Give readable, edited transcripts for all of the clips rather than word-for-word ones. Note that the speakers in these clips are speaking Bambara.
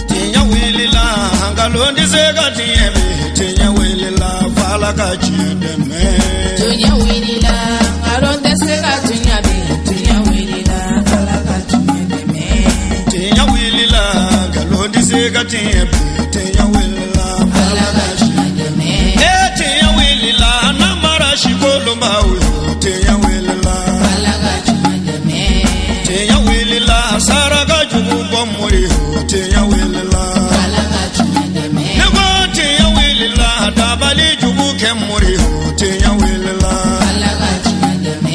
Tiɲɛ wulila, nkalon tɛ se ka tiɲɛ bi. Tiɲɛ wulila, f'Ala ka tiɲɛ dɛmɛ. Tiɲɛ wulila, nkalon tɛ se ka tiɲɛ bi. Tiɲɛ wulila, Ala ka tiɲɛ dɛmɛ. Tiɲɛ wulila, nkalon tɛ se ka tiɲɛ bi. Tiɲɛ wulila, Ala ka tiɲɛ dɛmɛ. E tiɲɛ wulila, namara si kolonbaw yo. Tiɲɛ wulila, Ala ka tiɲɛ dɛmɛ. Tiɲɛ wulila, saraka jugu bɔ mori yo. Tiɲɛ wulila, Ala ka tiɲɛ dɛmɛ. Ne ko tiɲɛ wulila, dabali jugu kɛ mori yo. Tiɲɛ wulila, Ala ka tiɲɛ dɛmɛ.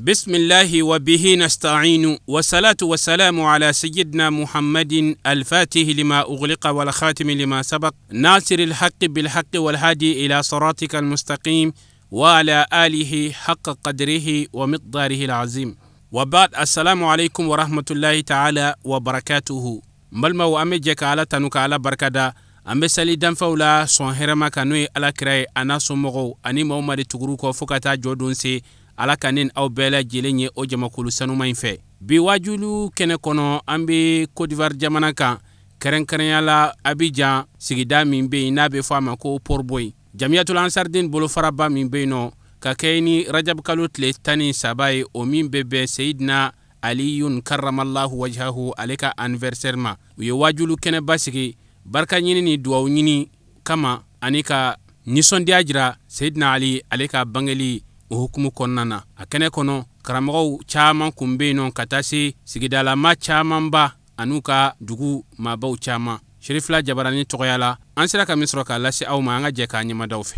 بسم الله وبه نستعين، والصلاة والسلام على سيدنا محمد الفاتح لما أغلق والخاتم لما سبق، ناصر الحق بالحق والهادي إلى صراطك المستقيم، وعلى آله حق قدره ومقداره العظيم. وبعد، السلام عليكم ورحمة الله تعالى وبركاته. N balimaw, an bɛ jɛ ka Ala tanu, ka Ala barikada. An bɛ sali danfaw la sɔn hɛrɛma kan, n'o ye Ala kira ye, a n'a somɔgɔw ani maaw ma de tuguru kɔ fo ka taa jɔ don se. Ala ka ne ni aw bɛɛ lajɛlen ye o jamakulu sanuma in fɛ. Bi wajulu kɛnɛ kɔnɔ, an bɛ Côte d'Ivoire jamana kan, kɛrɛnkɛrɛnya la Abidjan sigida min bɛ yen n'a bɛ fɔ a ma ko Port-Bouët. Jamiyatul Ansardin bolofaraba min bɛ yen nɔ, ka kɛ ni Rajab kalo tile 13 ye, o min bɛ bɛn Seyidina Aliyun karamallahu wajhahu ale ka anniversaire ma, u ye wajulu kɛnɛba sigi barika ɲini ni duwawu ɲini kama, ani ka nisɔndiya jira Seyidina Ali ale ka bangeli o hukumu kɔnɔna na. A kɛnɛ kɔnɔ, karamɔgɔw caman kun bɛ yen nɔ, ka taa se sigidalama camanba an'u ka dugu maabaw caman. Serifila Jabarani tɔgɔya la, an sera ka min sɔrɔ k'a lase aw ma, an ka jɛ k'a ɲɛmadaw fɛ.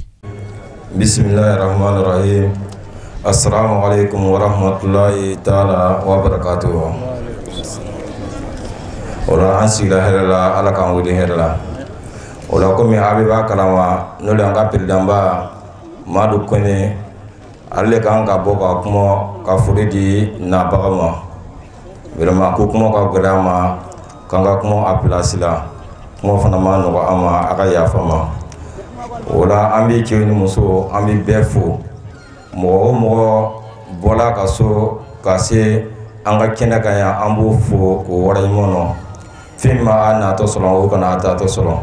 Bisimilahi rahmani rahim. Assalamu alaikum wa rahmatullahi taala wa barakatuhu. O la, an sigira hɛrɛ la, Ala k'an wuli hɛrɛ la. O la, komi a bɛ b'a kalama, n'o le an ka peredanba Madu Kone, ale le kan ka bɔ ka kuma ka foli di nabaga ma. Vraiment, ko kuma ka gɛlɛn a ma, k'an ka kuma a place la, kuma fana ma nɔgɔ a ma, a ka yafa ma. O la, an bɛ cɛw ni musow, an bɛ bɛɛ fo. Mɔgɔ o mɔgɔ bɔla ka so ka se an ka kɛnɛ kan yan, an b'o fo k'o waleɲuman dɔn. Fɛn min b'a natɔ sɔrɔ, o kana a taatɔ sɔrɔ.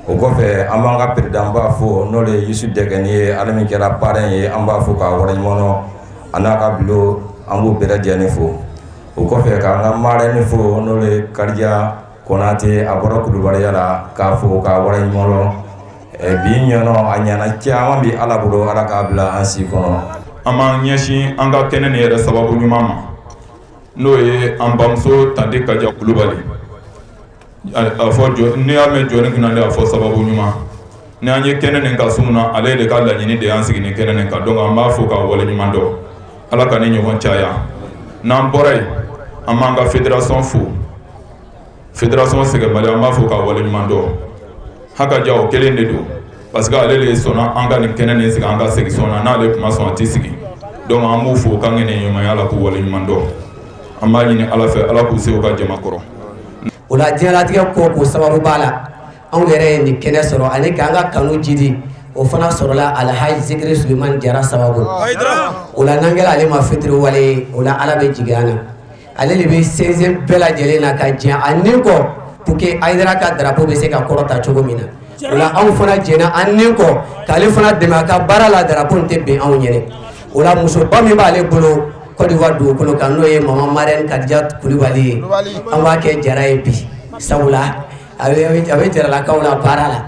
O kɔfɛ, an b'an ka peredanba fo, n'o le ye Yusu Dɛgɛni ye, ale min kɛra parrain ye, an b'a fo k'a waleɲuman dɔn, a n'a ka bureau, an b'o bɛɛ lajɛlen fo. O kɔfɛ, k'an ka marraine fo, n'o le ye Kariya Konate, a bɔra Kulubaliya la, k'a fo k'a waleɲuman dɔn. Bi ɲɔnɔ a ɲɛna caman bi Ala bolo, Ala k'a bila an si kɔnɔ. An b'an ɲɛsin an ka kɛnɛ nin yɛrɛ sababu ɲuman ma, n'o ye an bamuso Tante Kaja Kulubali. A fɔ jɔ, n'i y'a mɛn jɔni kunna de, a fɔ sababu ɲuman. Ni an ye kɛnɛ nin ka sun na, ale de ka laɲini de y'an sigi nin kɛnɛ nin kan. Donc an b'a fo k'a waleɲuman dɔn. Ala ka ni ɲɔgɔn caya. N'an bɔra yen, an b'an ka fédération fo, fédération Sɛgɛnbali, an b'a fo k'a waleɲuman dɔn. Haka ja o kelen de don, parce que ale de sɔnna an ka nin kɛnɛ nin sigi an ka section na. N'ale kuma sɔn, a tɛ sigi. Donc an b'u fo k'an ŋɛnɛ ɲumanya la, k'u waleɲuman dɔn. An b'a ɲini Ala fɛ, Ala k'u se u ka jama kɔrɔ. O la, diɲɛlatigɛ ko ko sababu b'a la. Anw yɛrɛ ye nin kɛnɛ sɔrɔ ani k'an ka kanu jidi, o fana sɔrɔla Alhaji Zikiri Sulemani Jara sababu. O la, n'an kɛra ale ma fitiriwale ye, o la Ala bɛ jigin an na. Ale de bɛ sinsin bɛɛ lajɛlen na ka jɛ a nin kɔ pour que Hayidara ka drapeau bɛ se ka kɔrɔta cogo min na. O la, anw fana jɛnna an nin kɔ k'ale fana dɛmɛ a ka baara la. Drapeau in tɛ bin anw ɲɛnɛ. O la, musoba min b'ale bolo Côte d'Ivoire dugukolo kan, n'o ye Mama Marraine Kadija Kulibali ye, an b'a kɛ jara ye bi, sabula a bɛ jaralakaw la baara la.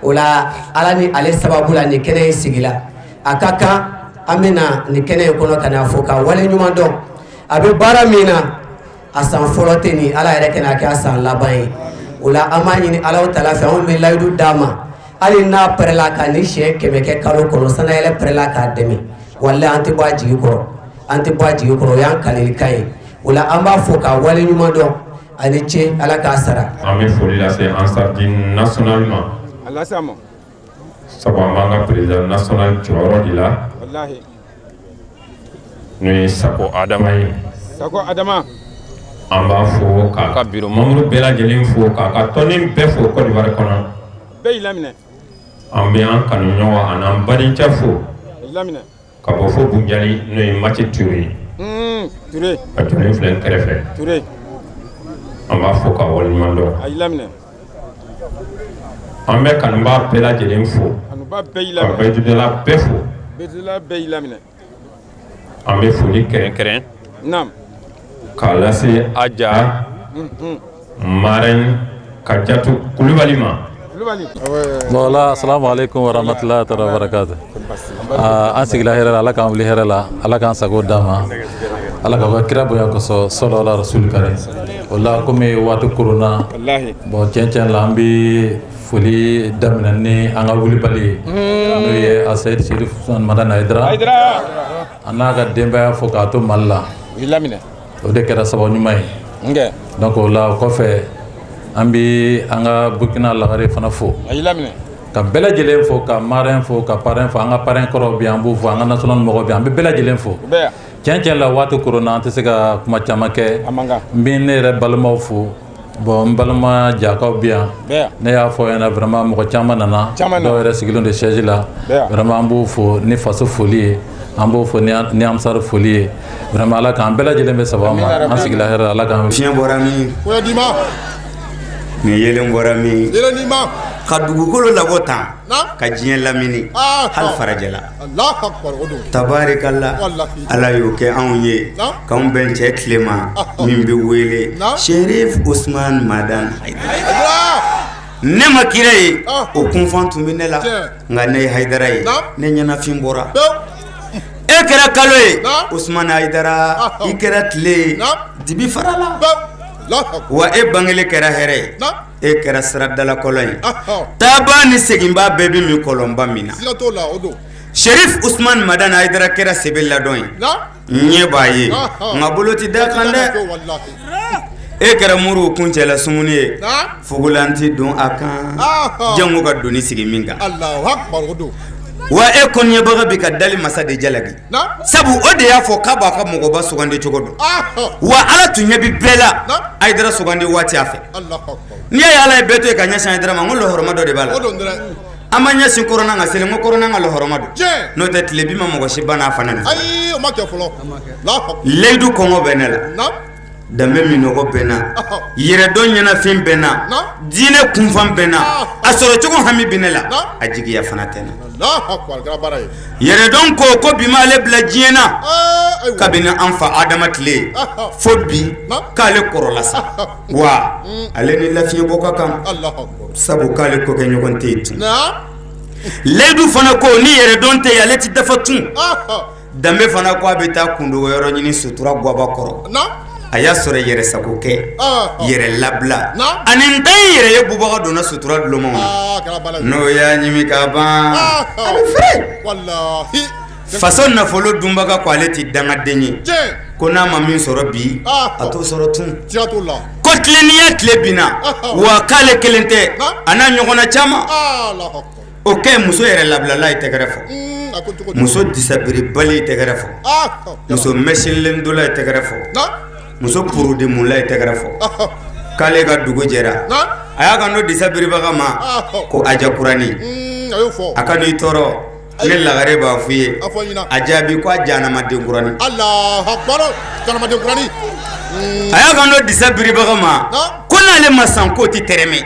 O la, Ala ni ale sababu la, nin kɛnɛ in sigila. A ka kan an bɛna nin kɛnɛ in kɔnɔ ka n'a fɔ ka wale ɲuman dɔn. A bɛ baara min na, a san fɔlɔ tɛ nin, Ala yɛrɛ kɛnɛ a kɛ a san laban ye. O la, an b'a ɲini Ala tala fɛ, anw bɛ layidu d'a ma, hali n'a pɛrɛla ka ni siɲɛ 100 kɛ kalo kɔnɔ, sanayɛlɛ pɛrɛla k'a dɛmɛ, walahi an tɛ bɔ a jigi kɔrɔ, an tɛ bɔ a jigi kɔrɔ. O y'an kalilikan ye. O la, an b'a fɔ k'a wale ɲuman dɔn. Ani ce, Ala k'a sara. An bɛ foli lase Ansardine national ma, sabu an b'an ka président national jɔyɔrɔ de la, n'o ye Sako Adama ye. Sako Adama. An b'a fo k'a ka bureau membre bɛɛ lajɛlen fo, k'a ka tɔnden bɛɛ fo Côte d'Ivoire kɔnɔ. Bɛɛ y'i laminɛ. An bɛ an kanuɲɔgɔn an'an badencɛ fo Y'i laminɛ. ka bɔ fo Bunjali, n'o ye Mati Ture ye. A jɔlen filɛ n kɛrɛfɛ. An b'a fo k'a waleɲuman dɔn. An bɛ kanubaa bɛɛ lajɛlen fo. Ka bɛɛjudala bɛɛ fo. An bɛ foli kɛrɛnkɛrɛn. K'a lase Aja Marɛn Kajatu Kulubali ma. Voilà, assalamu alaikum wa rahmatullahi wa barakatuh. An sigila hɛrɛ la, Ala k'an wuli hɛrɛ la, Ala k'an sago d'an ma. Ala ka kira bonya kosɔn, sɔlɔ rasul karim. O la komi waati koronna, bon tiɲɛ la an bɛ foli daminɛ ni an ka wulibali ye. N'o ye Asayid Serif Madani Hayidara. A n'a ka denbaya fo k'a to Mali la. O de kɛra sababu ɲuman ye. Donc o la o kɔfɛ an bɛ an ka Burkina lagare fana fo. Ka bɛɛ lajɛlen fo, ka marraine fo, ka parrain fo, an ka parrain kɔrɔw bɛ yan, an b'u fo, an ka national mɔgɔw bɛ yan, an bɛ bɛɛ lajɛlen fo. Tiɲɛ la waati koronna an tɛ se ka kuma caman kɛ. N bɛ ne yɛrɛ balimaw fo. Bon n balima Jakaw bɛ yan. Ne y'a fɔ ɲɛna vraiment mɔgɔ caman nana. Dɔw yɛrɛ sigilen don siège la. Vraiment an b'u fo ni faso foli ye. An b'o fo ni ansar foli ye. Vraiment Ala k'an bɛɛ lajɛlen bɛ sababa ma. An sigila hɛrɛ la, Ala k'an. Fiɲɛ bɔra min? Nin yelen bɔra min? Ka dugukolo labɔ tan, ka diɲɛ lamini, hali farajɛla. Tabarikala, Ala y'o kɛ anw ye, k'anw bɛn cɛ tile ma min bɛ wele Serif Usman Madani Hayidara. Ne ma kira ye, o kunfan tun bɛ ne la, nka ne ye Hayidara ye, ne ɲɛnafin bɔra. E kɛra kalo ye, Usman Hayidara, i kɛra tile ye, dibi farala. Wa e bangele kɛra hɛrɛ ye, e kɛra siradala kɔlɔn ye, taaba ni seginba bɛɛ bɛ min kɔlɔnba min na. Serif Usman Madani Hayidara kɛra sɛbɛ ladɔn ye, ɲɛ b'a ye, nka bolo tɛ da kan dɛ. E kɛra muru kuncɛla sumuni ye, fugulan tɛ don a kan, jango ka doni sigi min kan. Wa e kɔnɲɛbaga bi ka dali masa de jalaki, sabu o de y'a fɔ k'a b'a ka mɔgɔba sugandi cogo dɔn. Wa Ala tun ɲɛ bi bɛɛ la Hayidara sugandi waati a fɛ. N'i y'a ye Ala ye bɛɛ to yen ka ɲɛsin Hayidara ma, n ko lɔhɔrɔma dɔ de b'a la. An ma ɲɛsin kɔrɔna ka seli, n ko kɔrɔna ka lɔhɔrɔma don. N'o tɛ tile bi ma mɔgɔ si ba n'a fana na. Layidu kɔngɔ bɛ ne la, danbe minɔgɔ bɛ n na, yɛrɛdɔn ɲɛnafin bɛ n na, diinɛ kunfan bɛ n na, a sɔrɔcogo hami bɛ ne la, a jigiya fana tɛ n na. Yɛrɛdɔn ko bi m'ale bila diɲɛ na, kabini an fa Adama tile fo bi k'ale kɔrɔla sa. Wa ale ni lafiɲɛbɔ ka kan, sabu k'ale kokɛ ɲɔgɔn tɛ yen tun. Layidu fana ko ni yɛrɛdɔn tɛ yen, ale ti dafa tun. Danbe fana ko a bɛ taa kundogo yɔrɔ ɲini sutura guwaba kɔrɔ. A y'a sɔrɔ yɛrɛ sago kɛ, yɛrɛ labila, ani n ta in yɛrɛ ye bubaga donna sutura dulomaw na. N'o y'a ɲimi ka ban, a bɛ feere. Faso nafolo dunbaga ko ale ti dangaden ye, ko n'a ma min sɔrɔ bi, a t'o sɔrɔ tun. Ko tilennenya tile binna, wa k'ale kelen tɛ, a n'a ɲɔgɔnna caman. O kɛ muso yɛrɛ labilala ye tɛgɛrɛ fɔ, muso disabiribali ye tɛgɛrɛ fɔ, muso mɛsilendola ye tɛgɛrɛ fɔ, muso porodemula ye tɛgɛrɛ fɔ. K'ale ka dugu jɛra, a y'a kanto disa biribaga ma ko Aja Kurani, a ka n'i tɔɔrɔ, ne lagare b'a f'i ye. A jaabi ko a janamaden kurani. A y'a kanto disa biribaga ma ko n'ale ma san k'o tɛ tɛrɛmɛ,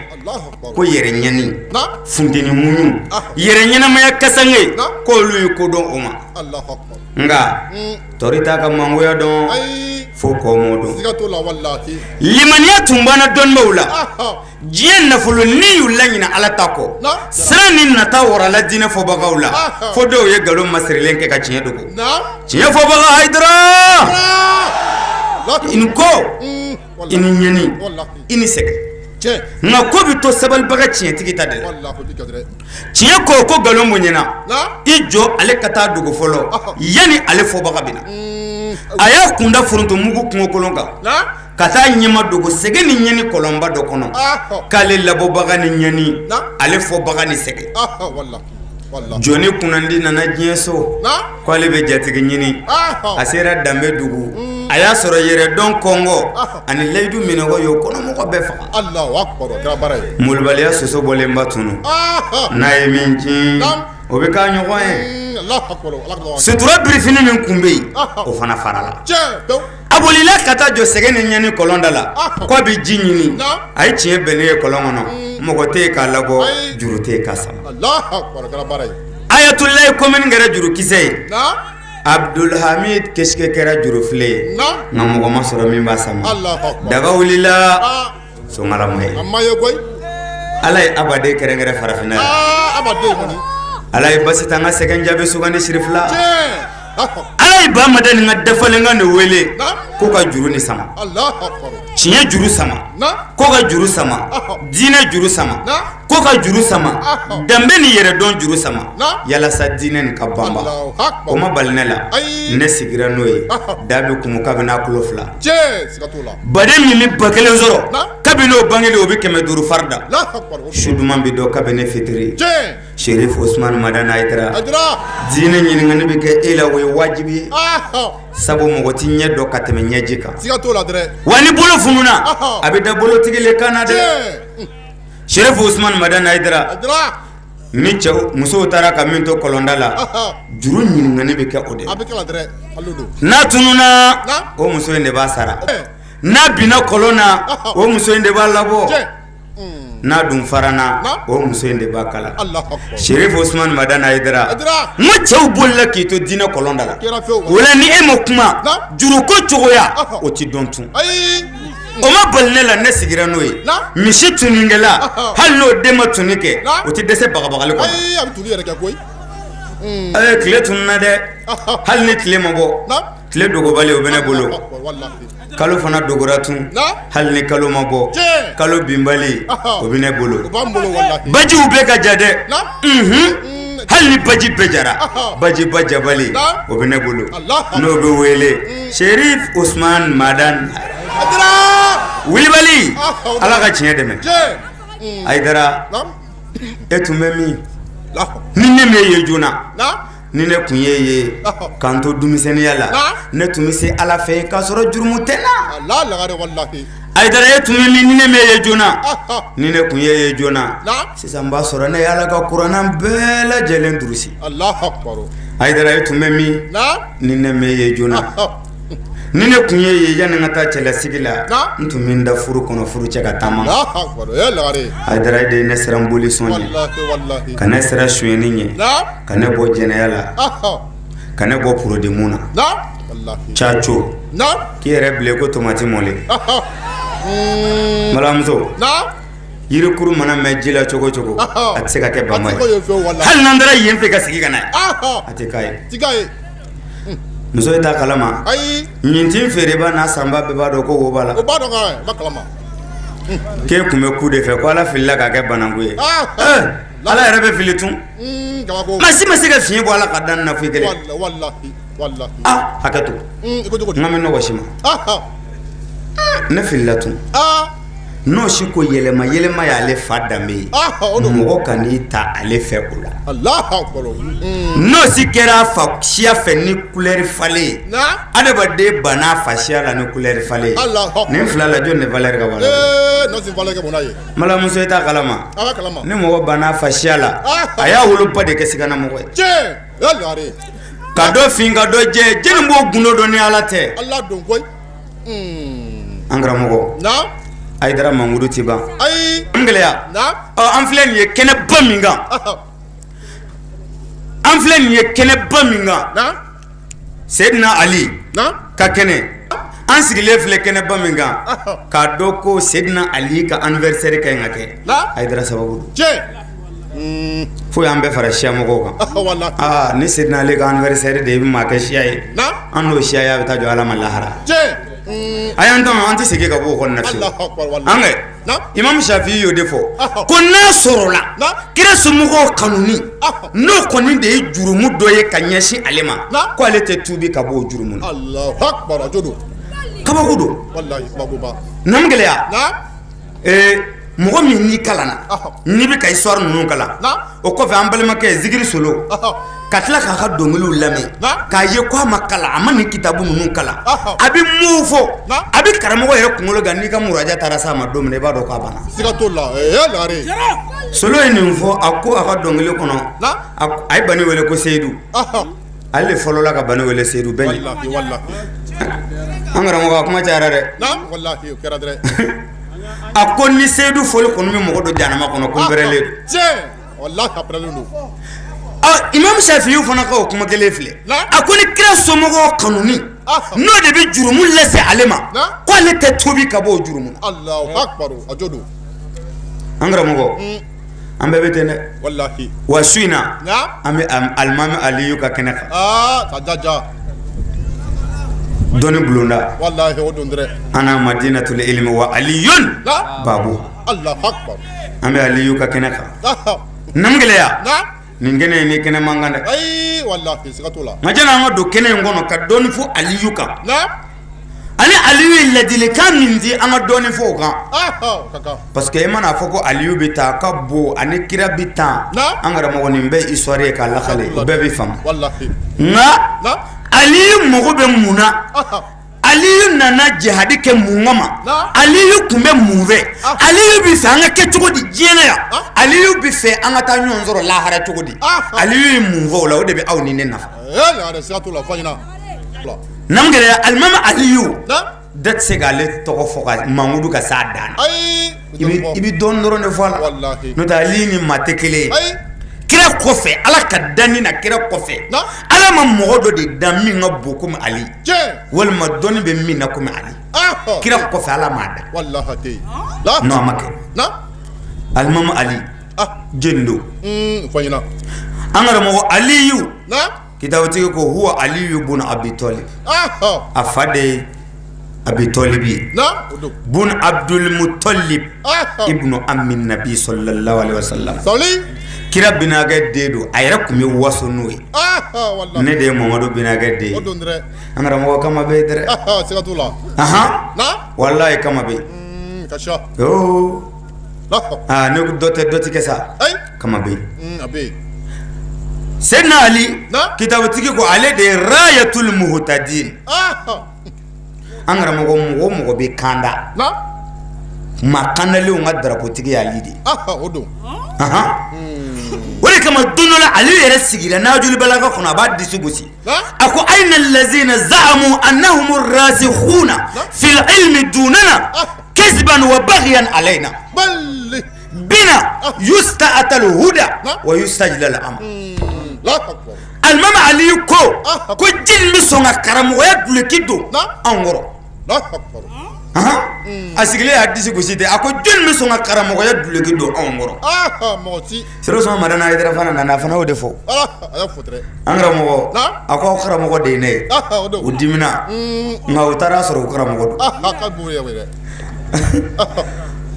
ko yɛrɛ ɲɛni, funteni muɲu, yɛrɛ ɲɛnamaya kasange, k'olu ye kodɔn o ma. Nka tɔri t'a ka mangoya dɔn fo kɔmɔ dɔn. Limaniya tun banna dɔnnibaw la, diɲɛ nafolo ni y'u laɲinɛ Ala ta kɔ, sira ni nata warala diinɛ fɔbagaw la, fo dɔw ye nkalon masirilen kɛ ka tiɲɛ dogo. Tiɲɛ fɔbaga Hayidara, i ni ko, i ni ɲɛni, i ni sɛgɛn. Nka ko bɛ to sabalibaga tiɲɛtigi ta de la. Tiɲɛ ko ko nkalon bonyana, i jɔ ale ka taa dogo fɔlɔ yanni ale fɔbaga bɛ na. A y'a kunda forontomugu kungokolon kan, ka taa ɲɛma dogo sɛgɛ ni ɲɛni kɔlɔnba dɔ kɔnɔ, k'ale labɔbaga ni ɲɛni, ale fɔbaga ni sɛgɛ. Jɔnni kunnandi nana diɲɛ so, k'ale bɛ jatigi ɲini. A sera danbe dugu, a y'a sɔrɔ yɛrɛdɔn kɔngɔ ani layidu minɛgɔ y'o kɔnɔmɔgɔ bɛɛ faga. Molobaliya soso bɔlenba tunu, n'a ye min kin, o bɛ k'a ɲɔgɔn ye. Sutura birifini min kun bɛ yen, o fana farala. A bolila ka taa jɔ sɛgɛn ni ɲɛni kɔlɔnda la, k'a bɛ ji ɲini. A ye tiɲɛ bɛnnen ye kɔlɔn kɔnɔ, mɔgɔ tɛ yen k'a labɔ, juru tɛ yen k'a sama. Ayatulayi komini kɛra jurukisɛ ye. Abdulhamid Keshike kɛra jurufile ye, nka mɔgɔ ma sɔrɔ min b'a sama. Daga wulila, sonkala ma ye. Ala ye abaden kɛrɛnkɛrɛn farafinna ye. Ala ye basi t'an ka sɛgɛn jaabi sugandi sirifila. Ala ye ba Madani ka dafalenkan de wele ko ka juru ni sama, tiɲɛ juru sama, ko ka juru sama, diinɛ juru sama, ko ka juru sama, danbe ni yɛrɛdɔn juru sama, yalasa diinɛ nin ka banba. O ma bali ne la, ne sigira n'o ye. Da bɛ kumu kabini n'a kulo fila. Baden min bɛ ba kelen sɔrɔ kabini o bangelen, o bɛ 500 farida. Su duman bɛ dɔn kabini fitiri. Sherif Usman Madani Hayidara, diinɛ ɲininkali bɛ kɛ e la, o ye wajibi ye. Sabu mɔgɔ ti ɲɛ dɔn ka tɛmɛ ɲɛji kan. Wa ni bolo fununa, a bɛ da bolotigi le kan na dɛ. Sherif Usman Madani Hayidara, ni cɛw musow taara ka min to kɔlɔnda la, juru ɲininkali bɛ kɛ o de la. N'a tununa, o muso in de b'a sara. N'a binna kɔlɔn na, o muso in de b'a labɔ. N'a dun farana, o muso in de b'a kala. Sherif Usman Madani Hayidara, n ko cɛw bolila k'i to diinɛ kɔlɔnda la. O la ni e ma kuma juruko cogoya, o ti dɔn tun. O ma bali ne la, ne sigira n'o ye. Misi tununikɛla, hali n'o den ma tununi kɛ, o ti dɛsɛ bagabagali kɔnɔ. Tile tununa dɛ, hali ni tile ma bɔ, tile dogobali o bɛ ne bolo. Kalo fana dogora tun, hali ni kalo ma bɔ, kalo binbali o bɛ ne bolo. Bajiw bɛɛ ka ja dɛ, hali ni baji bɛɛ jara, bajiba jabali o bɛ ne bolo. N'o bɛ wele Sherif Usman Madani Wulibali. Ala ka tiɲɛ dɛmɛ. Hayidara, e tun bɛ min? Ni ne m'e ye joona, ni ne kun ye ye k'an to denmisɛnninya la, ne tun bɛ se Ala fɛ k'a sɔrɔ jurumu tɛ n na. Hayidara, e tun bɛ min? Ni ne m'e ye joona, ni ne kun ye ye joona, sisan n b'a sɔrɔ ne ye Ala ka kuranna bɛɛ lajɛlen durusi. Hayidara, e tun bɛ min? Ni ne m'e ye joona, ni ne kun ye ye yanni n ka taa cɛlasigi la, n tun bɛ n da furu kɔnɔ furu cɛ ka taama. Hayidara, e de ye ne siran boli sɔn ɲɛ, ka ne siran sonyɛni ɲɛ, ka ne bɔ jɛnɛya la, ka ne bɔ porodimun na. Caco k'i yɛrɛ bilen ko tomati mɔlen. Balimamuso, yirikuru mana mɛn ji la cogo cogo, a tɛ se ka kɛ bama ye. Hali n'an taara yen fɛ ka segin ka na ye, a tɛ k'a ye. Muso ye t'a kalama. Ɲintin feereba n'a sanba bɛɛ b'a dɔn ko wo b'a la. K'e kun bɛ ku de fɛ, ko Ala filila k'a kɛ bananku ye. Ala yɛrɛ bɛ fili tun. Maa si ma se ka fiɲɛ bɔ Ala ka danni na foyi kelen. Hakɛ to, n ka bɛ nɔgɔ si ma. Ne filila tun. N'o si ko yɛlɛma yɛlɛma y'ale fa danbe ye, mɔgɔ ka n'i ta ale fɛ o la. N'o si kɛra a fa siya fɛ ni kulɛri falen ye, adamaden banna fa siya la ni kulɛri falen ye, nin fila la jɔn de valeur ka bon? Balimamuso, e t'a kalama, ni mɔgɔ banna fa siya la, a y'a woloba de kɛ siganamɔgɔ ye. Ka dɔ fin ka dɔ jɛ, jɛni b'o gundo dɔn ni Ala tɛ. An karamɔgɔ Hayidara mankudu ti ban. An gɛlɛya. An filɛ nin ye kɛnɛba min kan, an filɛ nin ye kɛnɛba min kan, Seydina Ali ka kɛnɛ, an sigilen filɛ kɛnɛba min kan, k'a dɔn ko Seydina Ali ka anniversaire ka ɲi ka kɛ, Hayidara sababu don. Fo y'an bɛɛ fara siya mɔgɔw kan. Ni Seydina Ali ka anniversaire de ye maa kɛ siya ye, an n'o siya ye, a bɛ taa jɔ Ala ma lahara. A y'an tɔn, an tɛ segin ka bɔ o kɔnɔna fiyewu. An kɛ Imam Shafi y'o de fɔ ko n'a sɔrɔla kira somɔgɔw kanuni, n'o kɔni de ye jurumu dɔ ye ka ɲɛsin ale ma, ko ale tɛ tuubi ka bɔ o jurumu na. Kabako don. Nam gɛlɛya. Mɔgɔ min n'i kalanna, n'i bɛ ka histoire ninnu kalan, o kɔfɛ an balimakɛ Zikiri Solo, Ka tila k'a ka dɔnkiliw lamɛn k'a ye ko a ma kalan a ma nin kitabu ninnu kalan a bɛ mun fɔ a bɛ karamɔgɔ yɛrɛ kunkolo kan n'i ka muraja taara s'a ma don min na i b'a dɔn k'a banna. Siga t'o la lagare. Solo ye nin fɔ a ko a ka dɔnkili kɔnɔ a ye Bani wele ko Seyidu ale de fɔlɔla ka Bani wele Seyidu bɛɛ ɲɛ. An karamɔgɔ a kuma cayara dɛ. Walahi o kɛra dɛ. A ko ni Seyidu fɔli kɔni bɛ mɔgɔ don jahanama kɔnɔ ko n pɛrɛlen don. Tiɲɛ walahi a pɛrɛlen don. Imam Shafi'i fana ka o kuma kelen filɛ a ko ni kira somɔgɔw kanuni n'o de bɛ jurumu lase ale ma ko ale tɛ tuubi ka bɔ o jurumu na. Alahu akibaru a jo don. An karamɔgɔ an bɛɛ bɛ ten dɛ. Walahi. Wa su in na an bɛ alimami Aliyu ka kɛnɛ kan. Ka jaja. Dɔnni bulonda. Walahi o don dɛ. Ana madinatul ilmi wa aliyun babu. Alahu akibaru. An bɛ Aliyu ka kɛnɛ kan. Namgɛlɛya. Nin kɛnɛ in ni kɛnɛ man kan dɛ. Ayi walahi siga t'o la. Nka janni an ka don kɛnɛ in kɔnɔ ka dɔɔni fɔ Aliyu kan. Ani Aliyu ye ladilikan min di an ka dɔɔni fɔ o kan. Parce que i mana fɔ ko Aliyu bɛ taa ka bon ani kira bɛ tan. An karamɔgɔ nin bɛɛ histoire ye k'a lakale o bɛɛ bɛ faamu. Nka Aliyu mago bɛ mun na? Aliyu nana jihadi kɛ mun kama? Aliyu tun bɛ mun fɛ? Aliyu bɛ fɛ an ka kɛ cogo di diɲɛ na yan? Aliyu bɛ fɛ an ka taa ɲɔgɔn sɔrɔ lahara cogo di? Aliyu ye mun fɔ o la o de bɛ aw ni ne nafa. Namgɛlɛya alimami Aliyu da tɛ se k'ale tɔgɔ fɔ ka mankudu ka s'a dan na. I bɛ dɔɔnin dɔrɔn de fɔ a la. N'o tɛ Aliyu ni maa tɛ kelen ye. Kira kɔfɛ ala ka danni na kira kɔfɛ ala ma mɔgɔ dɔ de dan min ka bon komi Ali walima dɔnni bɛ min na komi Ali kira kɔfɛ ala m'a dan. Non a ma kɛ. Alimami Ali jɛni don. An karamɔgɔ Aliyu kitabutigi ko huwa Aliyu bun Abi Talib a fa de ye Abi Talib ye bun Abdul Muttalib ibnu ammi nabi sallallahu alaihi wasallam. Kira binakɛ den don a yɛrɛ tun bɛ waso n'o ye. Ne de ye Mamadu binakɛ den ye. An karamɔgɔ kama bɛ yen dɛ. Siga t'o la. Walayi kama bɛ yen. Ne ko dɔ tɛ dɔ ti kɛ sa. Kama bɛ yen. Seyidina Ali kitabutigi ko ale de ye rayatul muhtadin. An karamɔgɔ mɔgɔ o mɔgɔ bɛ kanda. Maa kandalenw ka darapotigi ye Ali de ye. O don. O de kama don dɔ la Ali yɛrɛ sigira Nahjul Balagha kɔnɔ a b'a disi gosi. A ko ayna allazina za'amu annahum rasikhuna fil ilmi dunana kazban wa baghyan alayna. Bina yusta'atal huda wa yustajla al amr. Alimami Ali ko ko jeli bɛ sɔn ka karamɔgɔya duloki don anw kɔrɔ. A sigilen y'a disi gosi ten a ko jɔnni bɛ sɔn ka karamɔgɔya duloki don anw kɔrɔ. Sero Usumani Madani Hayidara fana nana a fana y'o de fɔ. An karamɔgɔ a ko aw karamɔgɔ de ye ne ye. U dimina nka u taara sɔrɔ u karamɔgɔ don.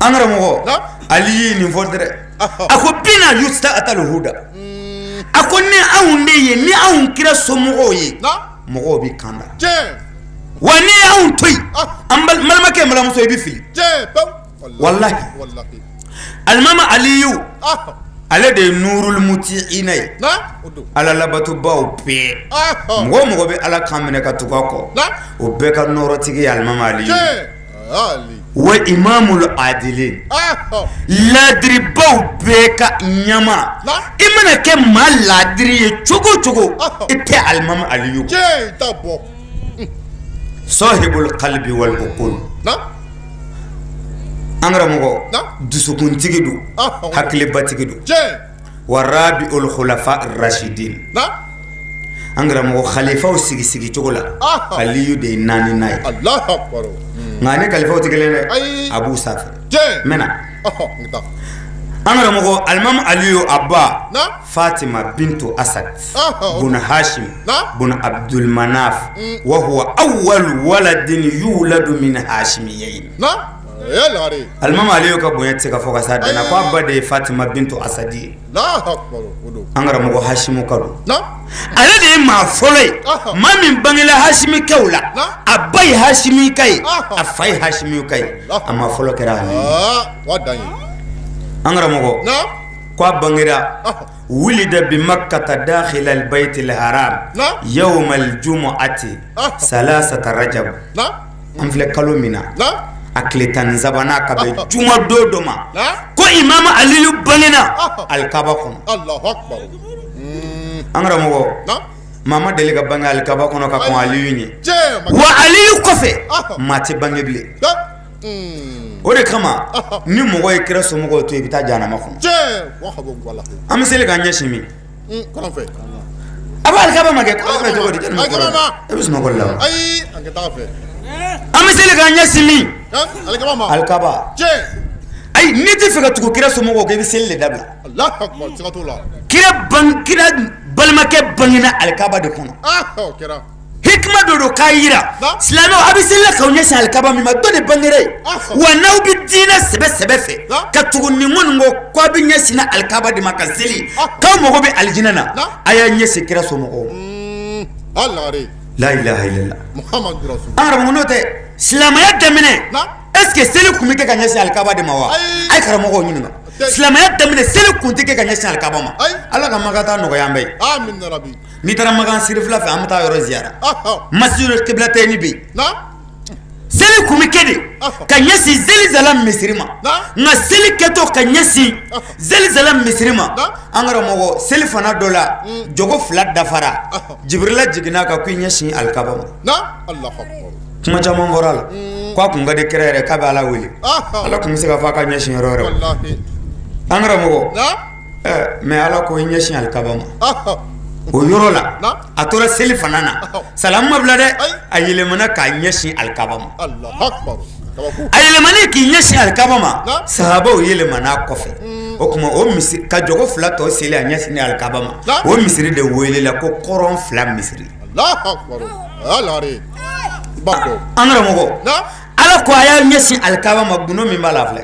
An karamɔgɔ Ali ye nin fɔ dɛ. A ko bina yusta'atal huda. A ko ni anw de ye ni anw kira somɔgɔw ye mɔgɔw bɛ kanda. Wa ni y'anw to yen an balimakɛ balimamuso i bɛ fili. Walahi alimami Aliyu ale de ye nurul mutiina ye ala labatobaw bɛɛ mɔgɔ o mɔgɔ bɛ ala kan minɛ ka tugu a kɔ o bɛɛ ka nɔɔrɔtigi ye alimami Aliyu wa imamul adilin laadiribaw bɛɛ ka ɲama i mana kɛ maa laadiri ye cogo o cogo i tɛ alimami Aliyu. Sahibul qalbi wal uqul. An karamɔgɔ dusukuntigi don hakilibatigi don. Wa rabiul khulafa rashidin. An karamɔgɔ khalifaw sigi sigi cogo la Aliyu de ye naaninan ye. Nka ni khalifaw tɛ kelen dɛ a b'u sanfɛ. N bɛ na. An karamɔgɔ alimami Aliyu a ba Fatima bintu Asad bun Hashim bun Abdul Manaf wa huwa awwal waladin yuladu min hashimiyayn. Alimami Aliyu ka bonya tɛ se ka fɔ ka s'a dan na ko a ba de ye Fatima bintu Asadi ye. An karamɔgɔ Hashimu ka don. Ale de ye maa fɔlɔ ye maa min bangela Hashimikaw la a ba ye Hashimika ye a fa ye Hashimika ye a maa fɔlɔ kɛra ale ye. An karamɔgɔ ko a bangera Wulida bi makkata dakhila albayt alharam yawm aljumu'ati salasata rajab. An filɛ kalo min na, a tile 13nan ka bɛn juma don dɔ ma, ko Imam Aliyu bangena alikaba kɔnɔ. An karamɔgɔ, maa ma deli ka bange alikaba kɔnɔ ka kɔn Aliyu ɲɛ, wa Aliyu kɔfɛ maa tɛ bange bilen. O de kama ni mɔgɔ ye kira somɔgɔw to yen, i bɛ taa jahanama kɔnɔ. An bɛ seli k'an ɲɛsin min? A b'a alikaba ma kɛ kɔrɔn fɛ cogo di? E bɛ sunɔgɔ la wa? An bɛ seli k'an ɲɛsin min? Alikaba. Ayi, n'i tɛ fɛ ka tugu kira somɔgɔw kɔ, i bɛ seli de dabila. Kira balimakɛ bangena alikaba de kɔnɔ. Hikima dɔ don k'a yira silamɛw, a bɛ seli la k'aw ɲɛsin alikaba min ma, dɔ de bangera yen. Wa n'aw bɛ diinɛ sɛbɛ sɛbɛ fɛ ka tugu nin ko nin kɔ, k'aw bɛ ɲɛsin alikaba de ma ka seli, k'aw mago bɛ alijinɛ na, a y'a ɲɛsin kira somɔgɔw ma. La ilaha illallah. An karamɔgɔ, n'o tɛ silamɛya daminɛ, est ce que seli kun bɛ kɛ ka ɲɛsin alikaba de ma wa? A ye karamɔgɔw ɲininka. Silamɛya daminɛ, seli kun tɛ kɛ ka ɲɛsin alikaba ma. Ala ka Makan taa nɔgɔya an bɛɛ ye. N'i taara Makan sirifila fɛ, an bɛ taa yɔrɔ ziyara, masjidu kiblatayni bɛ yen. Seli kun bɛ kɛ de ka ɲɛsin zelizala misiri ma, nka seli kɛtɔ ka ɲɛsin zelizala misiri ma, an karamɔgɔ, seli fana dɔ la, jogo 2 dafara, Jibirila jiginna kan ko i ɲɛsin alikaba ma. Kuma caman fɔra a la, k'a kun ka di kira yɛrɛ k'a bɛ Ala wele, Ala kun bɛ se k'a fɔ a ka ɲɛsin yɔrɔ wɛrɛ. An karamɔgɔ, mais Ala ko i ɲɛsin alikaba ma. O yɔrɔ la, a tora seli fana na, salamu ma bila dɛ, a yɛlɛmana k'a ɲɛsin alikaba ma. A yɛlɛmani k'i ɲɛsin alikaba ma, sahabaw yɛlɛmana a kɔfɛ. O tuma o misiri ka jogo 2 tɔ seli a ɲɛsin alikaba ma, o misiri de welela ko kɔrɔn 2 misiri. An karamɔgɔ, Ala ko a y'a ɲɛsin alikaba ma, gundo min b'a la filɛ.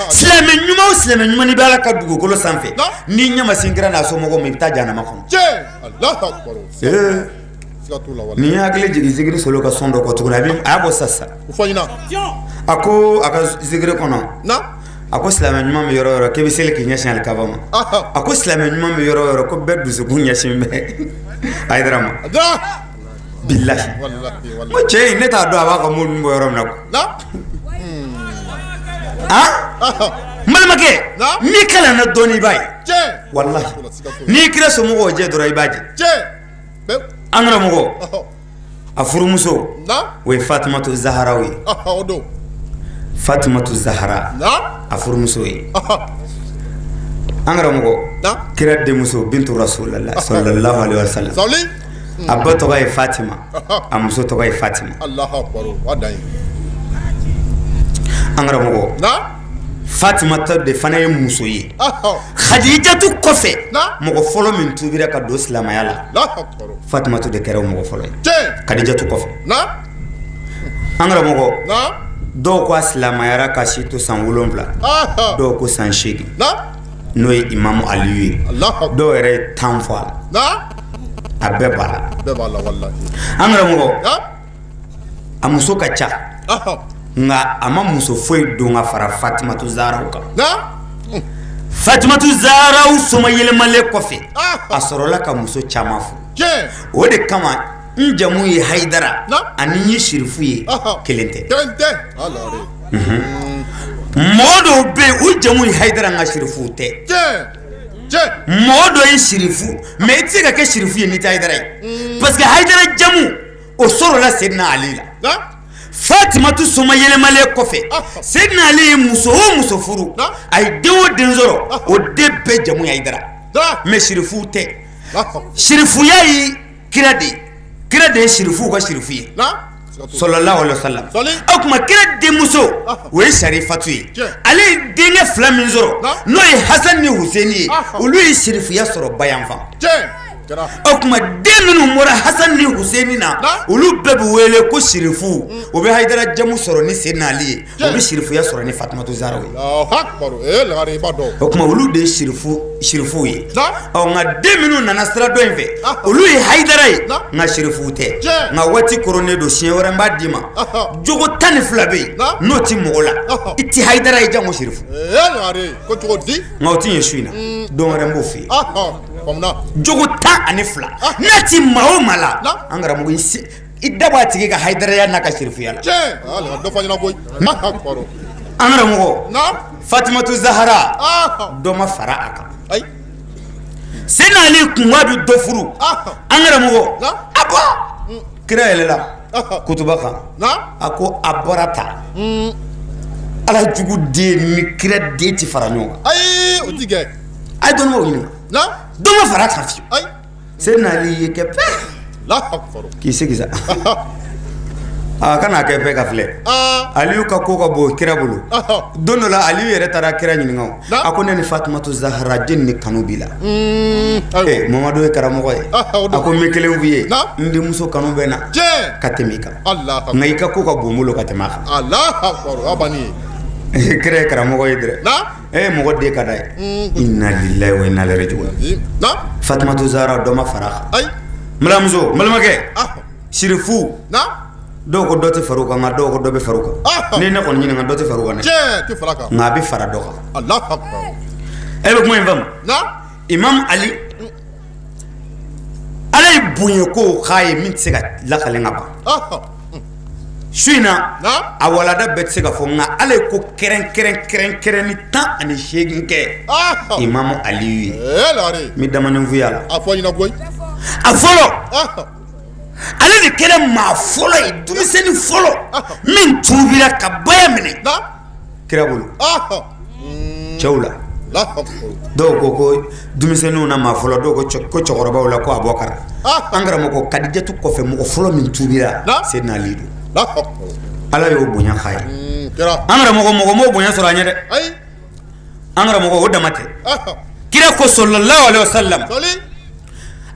Silamɛ ɲuman o silamɛ ɲuman, n'i bɛ Ala ka dugukolo sanfɛ, n'i ɲɛ ma sin kira n'a somɔgɔw ma, i bɛ taa jahanama kɔnɔ. Nin ye hakili jigin zikiri solo ka sɔn dɔ kɔ tuguni, a y'a bɔ sisan. A ko a ka zikiri kɔnɔ, a ko silamɛ ɲuman bɛ yɔrɔ o yɔrɔ, k'e bɛ seli k'i ɲɛsin alikaba ma. A ko silamɛ ɲuman bɛ yɔrɔ o yɔrɔ, ko bɛɛ dusukun ɲɛsin bɛ Hayidara ma. Bilahi, n ko cɛ in, ne t'a dɔn a b'a ka mobili bɔ yɔrɔ min na quoi. N balimakɛ, n'i kalanna dɔɔnin i b'a ye. Walahi, n'i kira somɔgɔw jɛ dɔrɔn i b'a jɛ. An karamɔgɔ, a furumuso o ye Fatumatu Zaharaw ye. Fatumatu Zahara a furumuso ye. An karamɔgɔ, kira denmuso bintu Rasulillah sallallahu alaihi wa sallam, a ba tɔgɔ ye Fatima, a muso tɔgɔ ye Fatima. An karamɔgɔ, Fatima ta de fana ye muso ye. Khadijatu kɔfɛ, mɔgɔ fɔlɔ min tubira ka don silamɛya la, Fatimatu de kɛra o mɔgɔ fɔlɔ ye Khadijatu kɔfɛ. An karamɔgɔ, dɔw ko a silamɛyara ka si to san 7, dɔw ko san 8, n'o ye Imamu Aliyu ye, dɔw yɛrɛ ye 10 fɔ a la. A bɛɛ b'a la. An karamɔgɔ, a muso ka ca, nka a ma muso foyi don ka fara Fatimatu Zaharaw kan. Fatimatu Zaharaw soma yɛlɛmalen kɔfɛ, a sɔrɔla ka muso caman furu. O de kama n jamu ye Hayidara ani n ye Sirifu ye, kelen tɛ. Mɔgɔ dɔw bɛ yen, u jamu ye Hayidara, nka Sirifuw tɛ. Mɔgɔ dɔ ye Sirifu, mais i tɛ se ka kɛ Sirifu ye n'i tɛ Hayidara ye, parce que Hayidara jamu o sɔrɔla Seydina Ali la. Fatimatu soma yɛlɛmalen kɔfɛ, Seydina Ali ye muso o muso furu, a ye den o den sɔrɔ, o den bɛɛ jamu ye Hayidara, mais Sirifuw tɛ. Sirifuya ye kira de ye, kira de ye Sirifuw ka Sirifu ye sallallahu alaihi wa sallam. O tuma kira denmuso o ye Sarifatu ye, ale ye denkɛ 2 min sɔrɔ, n'o ye Hasan ni Huseni ye, olu ye Sirifuya sɔrɔ bayanfan. O tuma den minnu bɔra Hasan ni Huseni na, olu bɛɛ bɛ wele ko sirifu. O bɛ Hayidara jamu sɔrɔ ni Seydina Ali ye, o bɛ sirifuya sɔrɔ ni Fatumatu Zahara ye. O tuma olu de ye sirifuw ye. Ɔ nka den minnu nana sira dɔ in fɛ, olu ye Hayidara ye, nka sirifuw tɛ. Nka waati koronnen don, siɲɛ wɛrɛ n b'a d'i ma. Jogo 12 bɛ yen, n'o ti mɔgɔ la, i ti Hayidara ye jango sirifu. Nka o ti ɲɛ su in na, don wɛrɛ n b'o f'i ye. Jogo 12 n'a ti maa o maa la, an karamɔgɔ i da bɔ a tigi ka Hayidaraya n'a ka sirifuya la. An karamɔgɔ Fatumatu Zahara dɔ ma fara a kan. Seydina Ali kun bɛ dɔ furu. An karamɔgɔ a bɔ kira yɛlɛla kutuba kan, a ko a bɔra ta Ala jugu den ni kira den ti fara ɲɔgɔn kan. Ayi, o ti kɛ. A ye dɔnnibaw ɲininka. Dɔ ma fara a kan fiyewu. Seydina Ali ye kɛ pɛ k'i sigi sa. A kana kɛ pɛ ka filɛ. Aliyu ka ko ka bon kira bolo. Don dɔ la Aliyu yɛrɛ taara kira ɲininka. A ko ne ni Fatumatu Zahara jɛni ni kanu b'i la. Mamadu ye karamɔgɔ ye. A ko n bɛ kelen f'i ye, n denmuso kanu bɛ na ka tɛmɛ i kan. Nka i ka ko ka bon n bolo ka tɛmɛ a kan. Kira ye karamɔgɔ ye dɛ. Mɔgɔ den ka d'a ye. Inna lillahi wa inna ilaihi raji'un. Fatumatu Zahara dɔ ma fara a kan. N balimamuso, n balimakɛ, sirifu. Dɔw ko dɔ tɛ far'u kan, nka dɔw ko dɔ bɛ far'u kan. Ni ne kɔni ɲininka, dɔ tɛ far'u kan dɛ. Nka a bɛ fara dɔ kan. E bɛ kuma in faamu? Imam Ali, Ala ye bonya ko k'a ye min tɛ se ka lakale ka ban. Su in na, a walada bɛɛ tɛ se ka fɔ, nka Ala ye ko kɛrɛnkɛrɛn ni 18 kɛ Imam Aliyu ye. N bɛ damanin f'i ye a la. A fɔlɔ, ale de kɛra maa fɔlɔ ye, denmisɛnnin fɔlɔ min tuubira ka baya minɛ kira bolo cɛw la. Dɔw ko ko denmisɛnninw na maa fɔlɔ, dɔw ko cɛkɔrɔbaw la ko Abubakar. An karamɔgɔ Kadijatu kɔfɛ mɔgɔ fɔlɔ min tuubira, Seydina Ali don. Ala y'o bonya k'a ye. An karamɔgɔ mɔgɔ m'o bonya sɔrɔ a ɲɛ dɛ. An karamɔgɔ o dama tɛ. Kira ko sallallahu alaihi wasallam,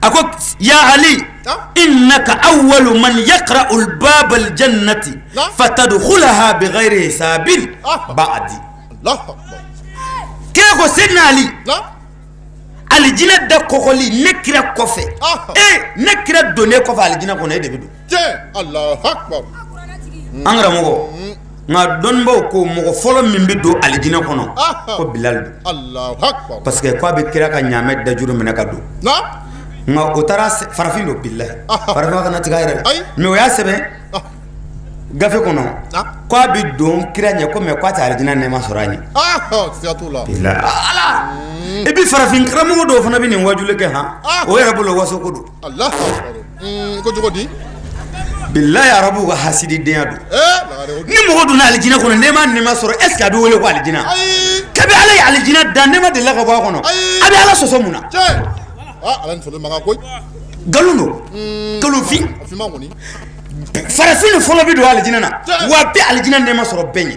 a ko ya Ali, innaka awwalu man yaqra'u al-bab al-jannati fatadkhulaha bighayri hisabin ba'di. Kira ko Seydina Ali, alijinɛ da kɔkɔli ne kira kɔfɛ, ne kira donnen kɔfɛ alijinɛ kɔnɔ, e de bɛ don. An karamɔgɔ, nka dɔnnibaw ko mɔgɔ fɔlɔ min bɛ don alijinɛ kɔnɔ ko Bilal don. Parce que k'a bɛ kira ka ɲaamɛ dajuru minɛ ka don. Nka o taara farafin don, bilahi farafin kana tigɛ a yɛrɛ la. Mais o y'a sɛbɛn gafe kɔnɔ k'a bɛ don kira ɲɛ ko mais k'a tɛ alijinɛ nɛɛma sɔrɔ a ɲɛ. Bilahi Ala. Et puis farafin karamɔgɔ dɔw fana bɛ nin wajuli kɛ han, o yɛrɛ bolo waso ko don. Bilahi arabuw ka hasididenya don. Ni mɔgɔ donna alijinɛ kɔnɔ nɛɛma nɛɛma sɔrɔ, est ce que a bɛ wele ko alijinɛ? Kabi Ala ye alijinɛ dan, nɛɛma delila ka bɔ a kɔnɔ, a bɛ Ala sɔsɔ mun na? Nkalon don, nkalonfin. Farafin de fɔlɔ bɛ don alijinɛ na, wa a bɛ alijinɛ nɛɛma sɔrɔ bɛɛ ɲɛ.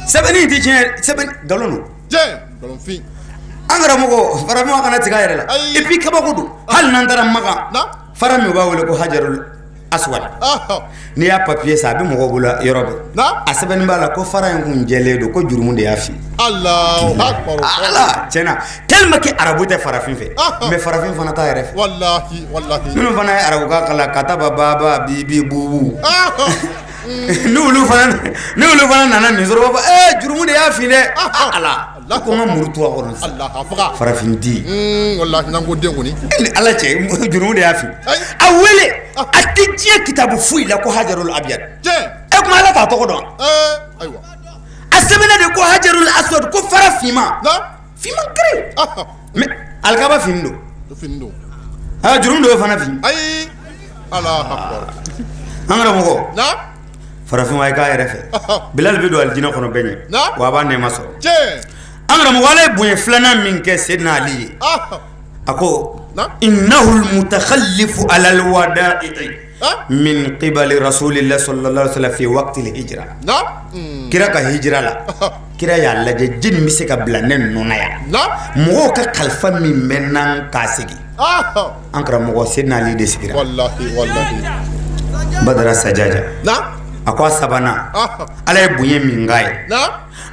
Sɛbɛnni in tɛ tiɲɛ, sɛbɛn nkalon don. An karamɔgɔ farafin kana tigɛ a yɛrɛ la. Et puis kabako don, hali n'an taara Makan, fara min u b'a wele ko Hajarul Aswad, n'i y'a papier san a bɛ mɔgɔw bolo yɔrɔ bɛɛ, a sɛbɛnni b'a la ko fara in kun jɛlen don ko jurumu de y'a fin. Ala tiɲɛna, tellement que arabu tɛ farafin fɛ, mais farafin fana t'a yɛrɛ fɛ. Minnu fana ye arabukan kalan kataba baba bibi bubu, ni olu fana nana nin sɔrɔ, u b'a fɔ jurumu de y'a fin dɛ. Ala ko n ka muru to a kɔnɔ sisan. Farafin di. E ni Ala cɛ, jurumu de y'a fin. A wele a tɛ diɲɛ kitabu foyi la ko Hajarul Abyad. E kuma Ala t'a tɔgɔ dɔn. A sɛbɛnna de ko Hajarul Aswad, ko fara finman. Finman kere. Mais alikaba fin don. Jurumu de y'o fana fin. An karamɔgɔ farafin wa i k'a yɛrɛ fɛ. Bilal bɛ don alijinɛ kɔnɔ bɛɛ ɲɛ, wa a b'a nɛɛma sɔrɔ. An karamɔgɔ Ala ye bonya filanan min kɛ Seydina Ali ye, a ko innahu al-mutakhallifu ala al-wada'i min qibali rasulillah sallallahu alaihi wasallam fi waqti al-hijra. Kira ka hijra la, Kira y'a lajɛ jini bɛ se ka bila ne nɔ na yan mɔgɔw ka kalifa min bɛ n'an k'a segin an karamɔgɔ Seydina Ali de sigira Badara Sajaja a ko a sabanan Ala ye bonya min k'a ye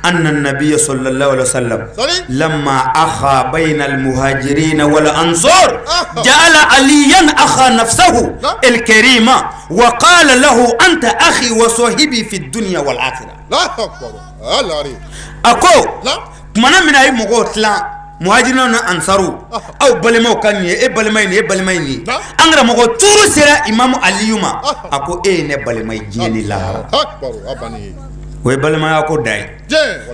anna nabiyya sallallahu alaihi wasallam lamma akha bayna al-muhajirin wal ansar ja'ala aliyan akha nafsahu al-karima wa qala lahu anta akhi wa sahibi fi ad-dunya wal akhirah. A ko tumana min a ye mɔgɔw tilan muhajirinaw ni ansaru aw balimaw ka nin ye e balima ye nin ye e balima ye nin ye an karamɔgɔ tuuru sera imamu Aliyu ma a ko e ye ne balima ye diɲɛ ni lahara o ye balimaya ko da ye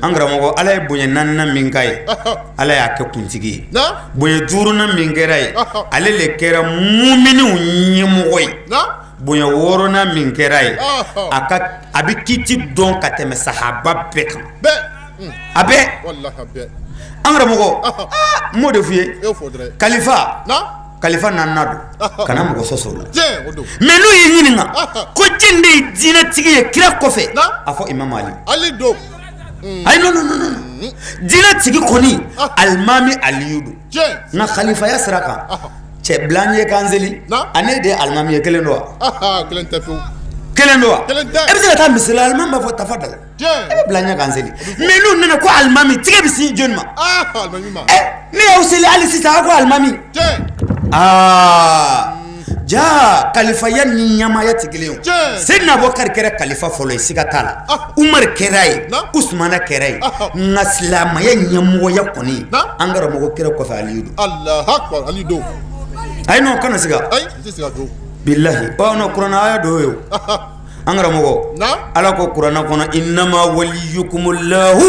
an karamɔgɔ Ala ye bonya naaninan min k'a ye Ala y'a kɛ kuntigi ye bonya duurunan min kɛra ye ale le kɛra muminiw ɲɛmɔgɔ ye bonya wɔɔrɔnan min kɛra ye a ka a bɛ kiti dɔn ka tɛmɛ sahaba bɛɛ kan a bɛɛ an karamɔgɔ n m'o de f'i ye kalifa kalifa naaninan don kana mɔgɔ sɔsɔ o la mais n'u y'i ɲininka ko jɔn de ye diinɛtigi ye kira kɔfɛ a fɔ Imam Ali don ayi non non non diinɛtigi kɔni alimami Aliyu don nka kalifaya sira kan cɛ bila n ye k'an seli ale de ye alimami ye kelen don wa kelen don wa e bɛ se ka taa misiri la alimami b'a fɔ tafadal e bɛ bila ɲɛ k'an seli mais n'u nana ko alimami tigɛ bɛ sin jɔni ma ne y'aw seli hali sisan aw ko alimami aa ja kalifaya ni ɲamaya tɛ kelen ye Seydina Abubakar kɛra kalifa fɔlɔ ye siga t'a la Umar kɛra ye Usumana kɛra ye nka silamɛya ɲɛmɔgɔya kɔni an karamɔgɔ kira kɔfɛ Aliyu don ayi non kana siga bilahi ɔ non kuranɛ aya dɔ ye o an karamɔgɔ Ala ko kuranɛ kɔnɔ innama waliyukumullahu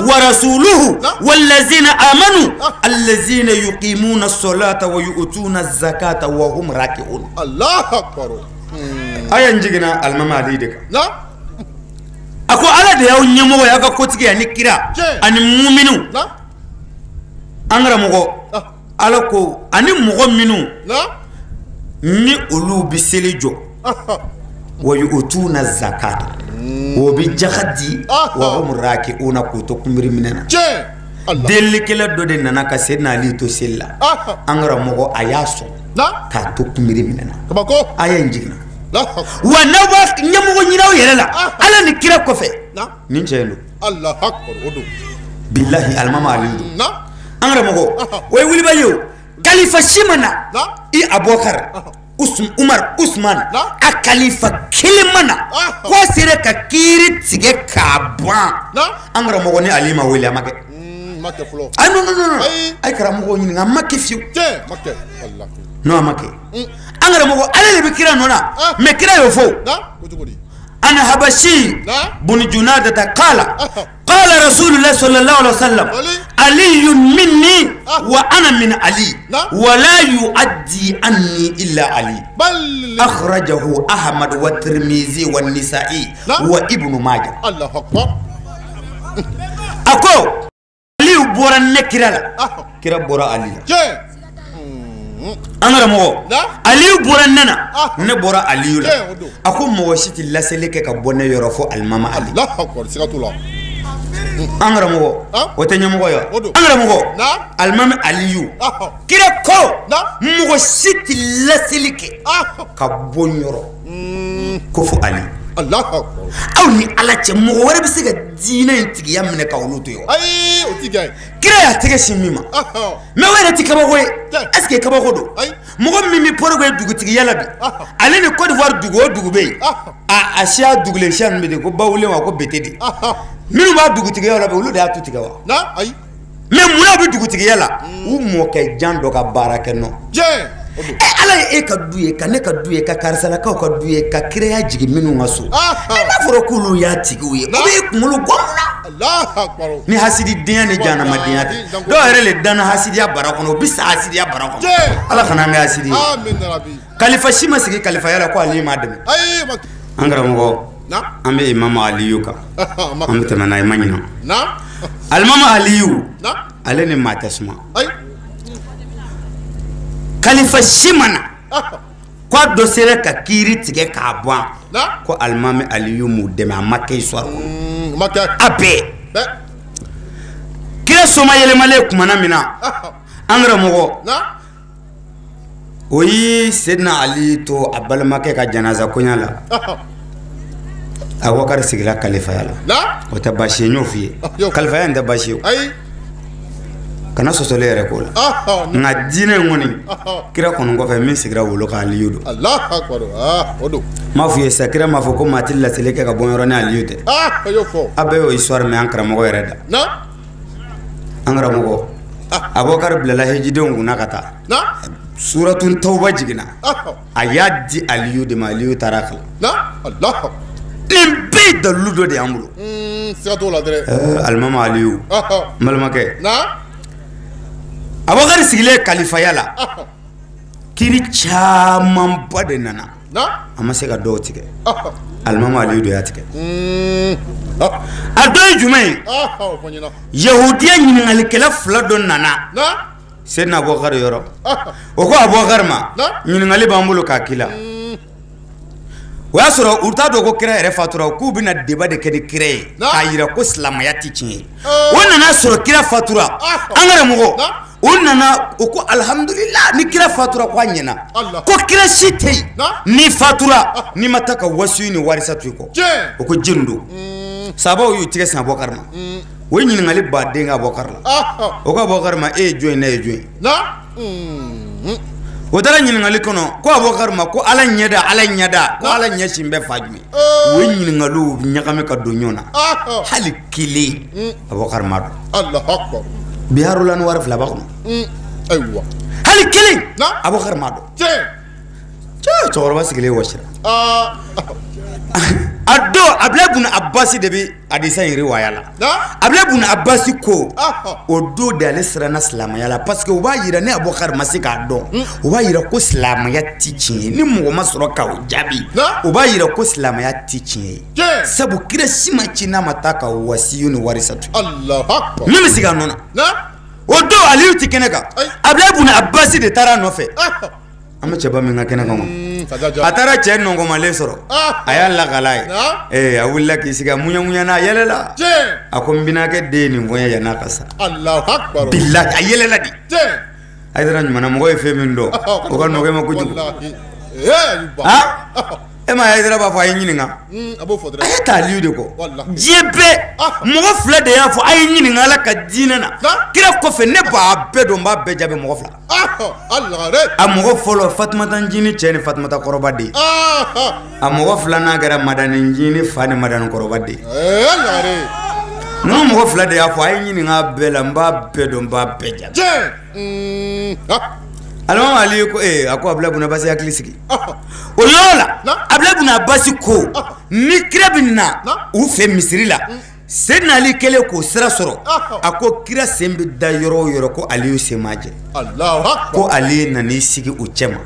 wa rasuluhu wallazina amanu allazina yuqimuna as-salata wa yu'tuna az-zakata wa hum raki'un. Allahu akbar. Aya in jiginna alimami Ali de kan. A ko Ala de y'aw ɲɛmɔgɔ ye aw ka kotigi ani kira ani muminiw an karamɔgɔ Ala ko ani mɔgɔ minnu ni olu bɛ seli jɔ wa yu'tuna zakata o bɛ jaka di wa hum raki'una k'u to kunbiri minɛ na delilikɛla dɔ de nana ka Seydina Ali to seli la an karamɔgɔ a y'a sɔn k'a to kunbiri minɛ na aya in jiginna wa n'aw b'a ɲɛmɔgɔ ɲini aw yɛrɛ la Ala ni kira kɔfɛ nin cɛ in don bilahi alimami Ali don an karamɔgɔ o ye wulibali ye o kalifa si ma na i Abubakar Umar Usman a kalifa kelen ma na k'o sera ka kiiri tigɛ k'a ban an karamɔgɔ ni Ali ma wele a ma kɛ ayi non non non a ye karamɔgɔ ɲininka a ma kɛ fiyewu non a ma kɛ an karamɔgɔ ale de bɛ kira nɔ na mais kira y'o fɔ ana habasi bun junadata qala قال رسول الله صلى الله عليه وسلم علي مني وأنا من علي ولا يؤدي عني إلا علي أخرجه أحمد والترمذي والنسائي وابن ماجه. الله أكبر. أكو علي بورا نكرا لا كرا بورا علي an karamɔgɔ Aliyu bɔra ne na ne bɔra Aliyu la a ko mɔgɔ si tɛ laseli kɛ ka bɔ ne yɔrɔ fo alimami Ali. An karamɔgɔ o tɛ ɲɛmɔgɔ ye an karamɔgɔ alimami Aliyu kira ko mɔgɔ si tɛ laseli kɛ ka bɔ n yɔrɔ ko fo Ali. Aw ni Ala cɛ mɔgɔ wɛrɛ bɛ se ka diinɛ in tigiya minɛ ka olu to yen wa? Kira y'a tɛgɛ sin min ma mais o yɛrɛ tɛ kabako ye est ce que kabako don mɔgɔ min bɛ Pɔrɔgɔ ye dugutigiya la bi ale ni Côte d'Ivoire dugu o dugu bɛ yen a siya dugulen siya ninnu bɛ ten ko Bawulen wa ko Bete de minnu b'a dugutigiya la bi olu de y'a tu tigɛ wa? Mais munna u bɛ dugutigiya la u mɔkɛ jan dɔ ka baara kɛ nɔ. Ala ye e ka du ye ka ne ka du ye ka karisalakaw ka du ye ka kiraya jigin minnu ka so n'a fɔra k'olu y'a tigiw ye o bɛ e kunkolo gɔ mun na ni hasididenya ni jahanamadenya tɛ dɔw yɛrɛ le danna hasidiya bara kɔnɔ u bɛ sa hasidiya bara kɔnɔ Ala kana an kɛ hasidi ye kalifa si ma sigi kalifaya la ko Ali m'a dɛmɛ an karamɔgɔ an bɛ Imamu Aliyu kan an bɛ tɛmɛ n'a ye ma ɲinɛ Alimamu Aliyu ale ni maa tɛ suma kalifa si ma na k'a dɔ sera ka kiiri tigɛ k'a ban ko alimami Aliyu m'u dɛmɛ a ma kɛ histoire kɔnɔ a bɛɛ Kira soma yɛlɛmalen kumana min na an karamɔgɔ o ye Sedina Ali to a balimakɛ ka janaza koɲa la. Abubakar sigira kalifaya la. O tɛ baasi ye, n y'o f'i ye. Kalifaya in tɛ baasi ye. Kana sɔsɔli yɛrɛ k'o la. Nka diinɛ in kɔni kira kɔni kɔfɛ min sigira wolo kan Aliyu don. N m'a f'i ye sa, kira m'a fɔ ko maa tɛ laseli kɛ ka bɔ yɔrɔ ni Aliyu tɛ. A bɛɛ y'o histoire mɛn an karamɔgɔ yɛrɛ da. An karamɔgɔ Abubakar bilala hijidenw kunna ka taa. Suratun Tawba jiginna. A y'a di Aliyu de ma, Aliyu taara kalan. Nin bɛɛ ye dalilu dɔ de y'an bolo. Siga t'o la dɛ. Alimami Aliyu n balimakɛ. Abubakar sigilen kalifaya la, kiri camanba de nana. A ma se ka dɔw tigɛ. Alimami Aliyu de y'a tigɛ. A dɔ ye jumɛn ye? Yahudiya ɲininkalikɛla fila dɔ nana Seydina Abubakar yɔrɔ. O ko Abubakar ma, ɲininkali b'an bolo k'a k'i la. O y'a sɔrɔ u t'a dɔn ko kira yɛrɛ fatura, k'u bɛna débat de kɛ ni kira ye k'a yira ko silamɛya tɛ tiɲɛ ye. O nana sɔrɔ kira fatura. An karamɔgɔ o nana o ko alihamudulila ni kira fatura ko a ɲɛna, ko kira si tɛ yen ni fatura n'i ma taa ka wasiyu ni warisa to i kɔ. O ko jeni don. Sabaw y'u tigɛ sin Abubakar ma. O ye ɲininkali baden kɛ Abubakar la. O ko Abubakar ma, e ye jɔn ye, ne ye jɔn ye? O taara ɲininkali kɔnɔ ko Abubakar ma ko Ala ɲɛda, Ala ɲɛda, ko Ala ɲɛsin bɛ fa jumɛn? U ye ɲininkaliw ɲagami ka don ɲɔgɔn na. Hali kelen Abubakar ma dɔn. Biharula ni wari fila b'a kɔnɔ. Hali kelen Abubakar ma dɔn. Cɛ cɛkɔrɔba sigilen wɔsira. A don Abulayi bun Abasi de bɛ hadisa in riwaya la. Abulayi bun Abasi ko o don de ale siranna silamɛya la, parce que u b'a yira ni Abubakar ma se k'a dɔn, u b'a yira ko silamɛya ti tiɲɛ ye. Ni mɔgɔ ma sɔrɔ k'o jaabi, u b'a yira ko silamɛya ti tiɲɛ ye. Sabu kira si ma ci n'a ma taa ka wasiyu ni warisa to. Min bɛ sigi a nɔ na. O don Aliyu ti kɛnɛ kan. Abulayi bun Abasi de taara a nɔfɛ. An bɛ cɛba min ka kɛnɛ kan, a taara cɛ nɔngɔnmalen sɔrɔ, a y'a lakala ye. A wulila k'i sigi, a muɲamuɲana, a yɛlɛla. A ko n binakɛ den ye nin fɔ n ye yann'a ka sa. Bilahi a yɛlɛla de. Hayidara ɲumanna mɔgɔ ye fɛn min dɔn o ka nɔgɔ e ma kojugu. E ma Hayidara b'a fɔ a ye ɲininka, a ye taa Aliyu de kɔ. Diɲɛ bɛɛ mɔgɔ fila de y'a fɔ a ye ɲininka Ala ka diinɛ na. Kira kɔfɛ ne b'a bɛɛ dɔn, n b'a bɛɛ jaabi mɔgɔ fila. A mɔgɔ fɔlɔ Fatumata Ncinin cɛ ni Fatumata kɔrɔba den. A mɔgɔ filanan kɛra Madani Ncinin fa ni Madani kɔrɔba den. Ninnu mɔgɔ fila de y'a fɔ a ye ɲininka bɛɛ la, n b'a bɛɛ dɔn, n b'a bɛɛ jaabi. Alimami Ali ko a ko Abulayi bun Abasi hakili sigi. O yɔrɔ la Abulayi bun Abasi ko ni kira bɛ na u fɛ misiri la, Seydina Ali kɛlen k'o sira sɔrɔ, a ko kira sen bɛ da yɔrɔ o yɔrɔ ko Aliyu sen ma jɛ. Ko Ali nan'i sigi u cɛma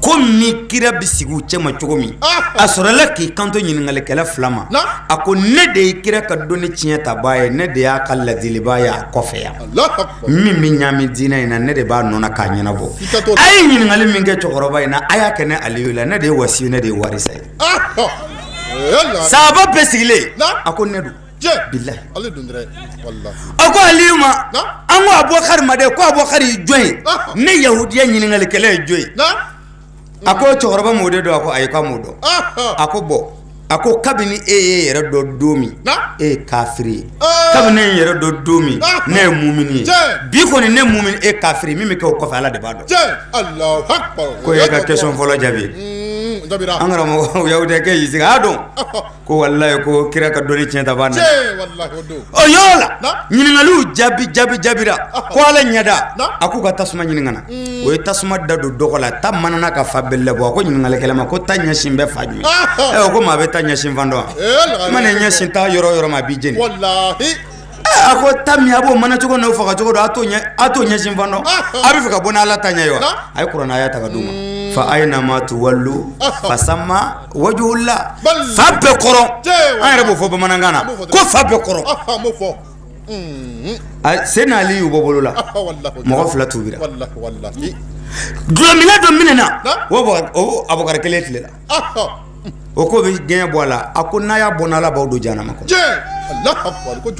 ko ni kira bɛ sigi u cɛma cogo min, a sɔrɔla k'i kanto ɲininkalikɛla fila ma. A ko ne de ye kira ka dɔnni tiɲɛ tabaa ye, ne de y'a ka ladilibaa ye a kɔfɛ yan. Min bɛ ɲaami diinɛ in na, ne de b'a nɔ na k'a ɲɛnabɔ. A ye ɲininkali min kɛ cɛkɔrɔba in na, a y'a kɛ ne Aliyu la, ne de ye wasiyu, ne de ye warisa ye. Sahaba bɛɛ sigilen, a ko ne don. Bilahi. A ko Aliyu ma, an ko Abubakar ma dɛ, ko Abubakar ye jɔn ye? Ne yahudiya ɲininkalikɛla ye jɔn ye? A ko cɛkɔrɔba m'o de dɔn. A ko ayi, k'a m'o dɔn. A ko bɔn, a ko kabini e ye yɛrɛ dɔn don min, e ye kafiri ye. Kabini ne ye yɛrɛ dɔn don min, ne ye mumini ye. Bi kɔni ne mumini, e kafiri, min bɛ kɛ o kɔfɛ Ala de b'a dɔn. Ko e ka question fɔlɔ jaabi. An karamɔgɔ yahudiyakɛ y'i sigi, a y'a dɔn ko walayi ko kira ka dɔnni tiɲɛ ta b'a na. O yɔrɔ la ɲininkaliw jaabi jaabi jaabira ko Ala ɲɛda, a k'u ka tasuma ɲini ka na. O ye tasuma da don dɔgɔ la, ta manana ka fa bɛɛ labɔ. A ko ɲininkalikɛla ma ko ta ɲɛsin bɛ fa jumɛn? O ko maa bɛ ta ɲɛsin fan dɔn wa? Mana ɲɛsin ta yɔrɔ o yɔrɔ ma, a b'i jeni. A ko ta min a b'o mana cogo n'o faga cogo dɔn, a t'o ɲɛsin fan dɔn. A bɛ fɛ ka bɔ n'Ala ta ɲɛ ye wa? A ye kuranɛ aya ta ka d'u ma. Fa ayna ma tuwallu fasamma wajhullah. Fa bɛɛ kɔrɔ, an yɛrɛ b'o fɔ bamanankan na ko fa bɛɛ kɔrɔ. Seydina Ali y'u bɔ bolo la, mɔgɔ fila tuubira. Dulɔminɛ dɔ minɛna o Abubakar kelen tile la. O ko bɛ gɛɲɛ bɔ a la. A ko n'a y'a bɔ n'Ala b'aw don jahanama kɔnɔ.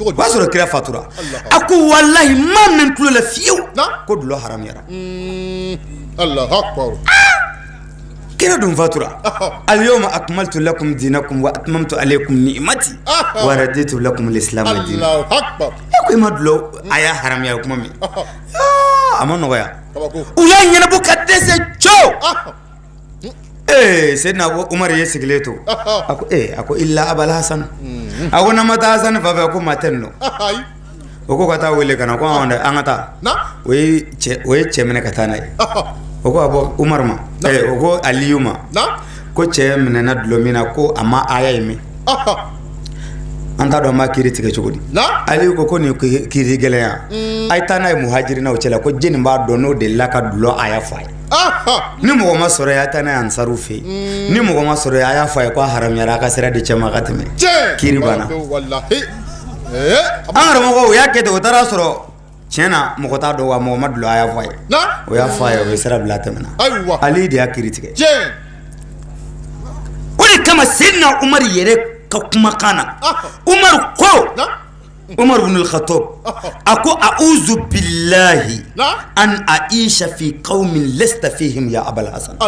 O b'a sɔrɔ kira fatura. A ko walahi n m'a mɛn tulo la fiyewu ko dulɔ haramuyara. Kira dun fatura. Al-yawma akmaltu lakum dinakum wa atmamtu alaykum ni'mati wa raditu lakum al-islam dinan. E ko i ma dulɔ a y'a haramuya kuma min, a ma nɔgɔya. U y'a ɲɛnabɔ ka dɛsɛ co. Seydina Umar ye sigilen to. A ko a ko illa Abal Hasan. A ko n'an ma taa Hasan fan fɛ ko maa tɛ nin dɔn. O ko ka taa wele ka na ko an ka taa. O ye cɛ minɛ ka taa n'a ye. O ko a bɔ Umar ma, o ko Aliyu ma, ko cɛ minɛna dulɔ min na ko a ma aya in mɛn. An t'a dɔn an b'a kiiri tigɛ cogo di. Aliyu ko nin kiiri gɛlɛnya, a ye taa n'a ye muhajirinaw cɛla ko jɛni b'a dɔn n'o delila ka dulɔ aya fɔ a ye. Ni mɔgɔ ma sɔrɔ yen, a ye taa n'a ye ansaruw fɛ yen. Ni mɔgɔ ma sɔrɔ yen, a y'a fɔ a ye ko a haramuyara, a ka sira di cɛ ma a ka tɛmɛ. Kiiri banna. An karamɔgɔ u y'a kɛ ten, o taara sɔrɔ tiɲɛ na mɔgɔ t'a dɔn wa mɔgɔ ma dulɔ a y'a fɔ a ye. O y'a fɔ a ye, o ye sira bila a tɛmɛna. Ali de y'a kiiri tigɛ. O de kama Seydina Umaru yɛrɛ ka kumakan na, Umaru ko, Umar ibn al-Khattab a ko a'udhu billahi an aisha fi qaumin lasta fihim ya Abal Hasan. A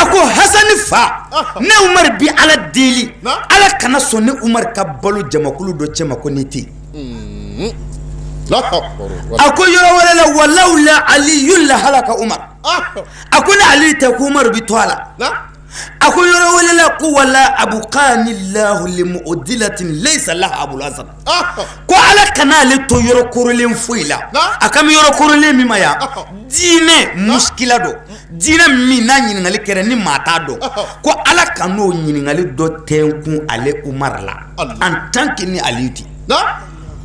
ko Hasani fa, ne Umar bi Ala deli, Ala kana sɔn ne Umar ka balo jamakulu dɔ cɛ ma ko ne tɛ yen. A ko yɔrɔ wɛrɛ la, walawla Aliyu la halaka Umar. A ko ni Ali tɛ ko Umar bi to a la. A ko yɔrɔ wɛrɛ la ko wala abukani lahu limu'dilatin laysa laha Abul Hasan. Ko Ala kana ale to yɔrɔ korolen foyi la. A kan bɛ yɔrɔ korolen min ma yan, diinɛ muskila dɔ, diinɛ min n'a ɲininkali kɛra ni maa t'a dɔn, ko Ala kan'o ɲininkali dɔ tɛnkun ale Umar la en tant que ni Aliyu tɛ.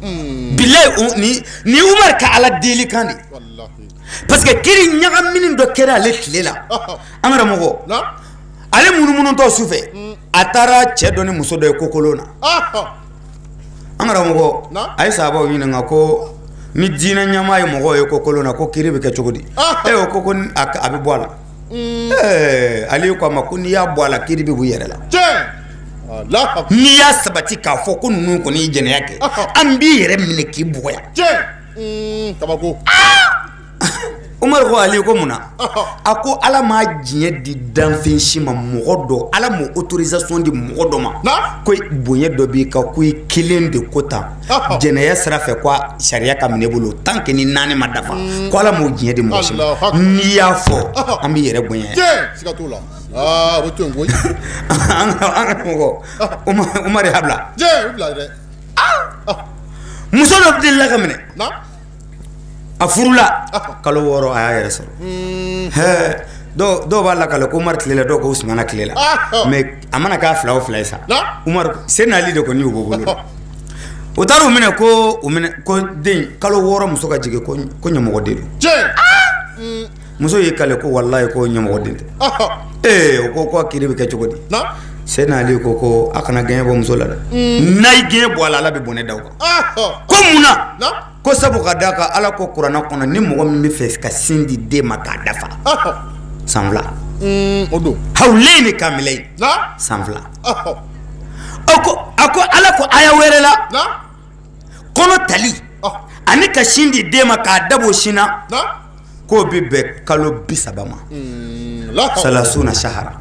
Bilayi ni Umar ka Ala deli kan de, parce que kiiri ɲagamini dɔ kɛra ale tile la. An karamɔgɔ, ale munumunutɔ su fɛ, a taara cɛ dɔ ni muso dɔ ye kokolon na. An karamɔgɔ, a ye sahabaw ɲininka ko ni diinɛ ɲɛmaa ye mɔgɔw ye kokolon na ko kiiri bɛ kɛ cogo di? O ko a bɛ bɔ a la. Ale ko a ma ko n'i y'a bɔ a la kiiri bɛ bɔ i yɛrɛ la. N'i y'a sabati k'a fɔ ko ninnu kɔni ye jɛnɛya kɛ, an b'i yɛrɛ minɛ k'i bugɔ yan. Umaru ko Ali ko mun na? A ko Ala ma diɲɛ di danfɛn si ma mɔgɔ dɔ, Ala m'o autorisation di mɔgɔ dɔ ma ko bonya dɔ b'i kan ko i kelen de ko tan jɛnɛya sira fɛ ko sariya ka minɛ i bolo tant que ni naani ma dafa, ko Ala m'o diɲɛ di mɔgɔ si ma. N'i y'a fɔ an b'i yɛrɛ bonya. An karamɔgɔ Umaru y'a bila. Muso dɔ delila ka minɛ. A furula kalo 6 a y'a yɛrɛ sɔrɔ. Dɔw b'a lakale ko Umaru tile la, dɔw ko Usumana tile la, mais a mana k'a fila o fila ye sa, Umaru Seydina Ali de kɔni y'u bɔ bolo la. O taara u minɛ ko u minɛ ko den kalo 6 muso ka jigin ko ɲɛmɔgɔden don. Muso y'i kale ko walayi ko ɲɛmɔgɔden tɛ. O ko kiiri bɛ kɛ cogo di? Seydina Ali ko a kana gɛɲɛ bɔ muso la dɛ. N'a ye gɛɲɛ bɔ a la, Ala bɛ bɔnɛ da o kan. Ko mun na? Ko sabu ka d'a kan Ala ko kuranɛ kɔnɔ ni mɔgɔ min bɛ fɛ ka sin di den ma k'a dafa, san 2. Hawleyni kamilayni, san 2. A ko Ala ko aya wɛrɛ la, kɔnɔ tali ani ka sin di den ma k'a dabɔ sin na, k'o bɛ bɛn kalo 30 ma. Salasuna sahara.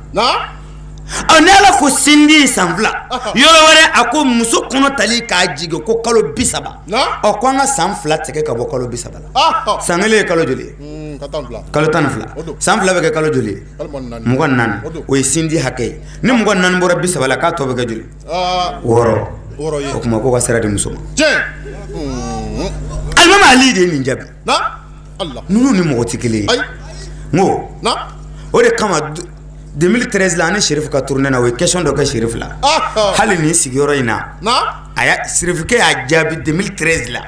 Ni Ala ko sindi san 2, yɔrɔ wɛrɛ a ko muso kɔnɔ tali k'a jigin ko kalo 30. Ko an ka san 2 tigɛ ka bɔ kalo 30 la. San kelen ye kalo joli ye? Kalo 12. San 2 bɛ kɛ kalo joli ye? 24. O ye sindi hakɛ ye. Ni 24 bɔra 30 la, k'a tɔ bɛ kɛ joli? 6. O tuma k'o ka sira di muso ma. Alimami Ali de ye nin jaabi. Ninnu ni mɔgɔ tɛ kelen ye. N ko o de kama 2013 la, ani Serif ka tournée na, o ye question dɔ kɛ Serif la. Hali nin sigiyɔrɔ in na, a y'a Serifukɛ y'a jaabi 2013 la.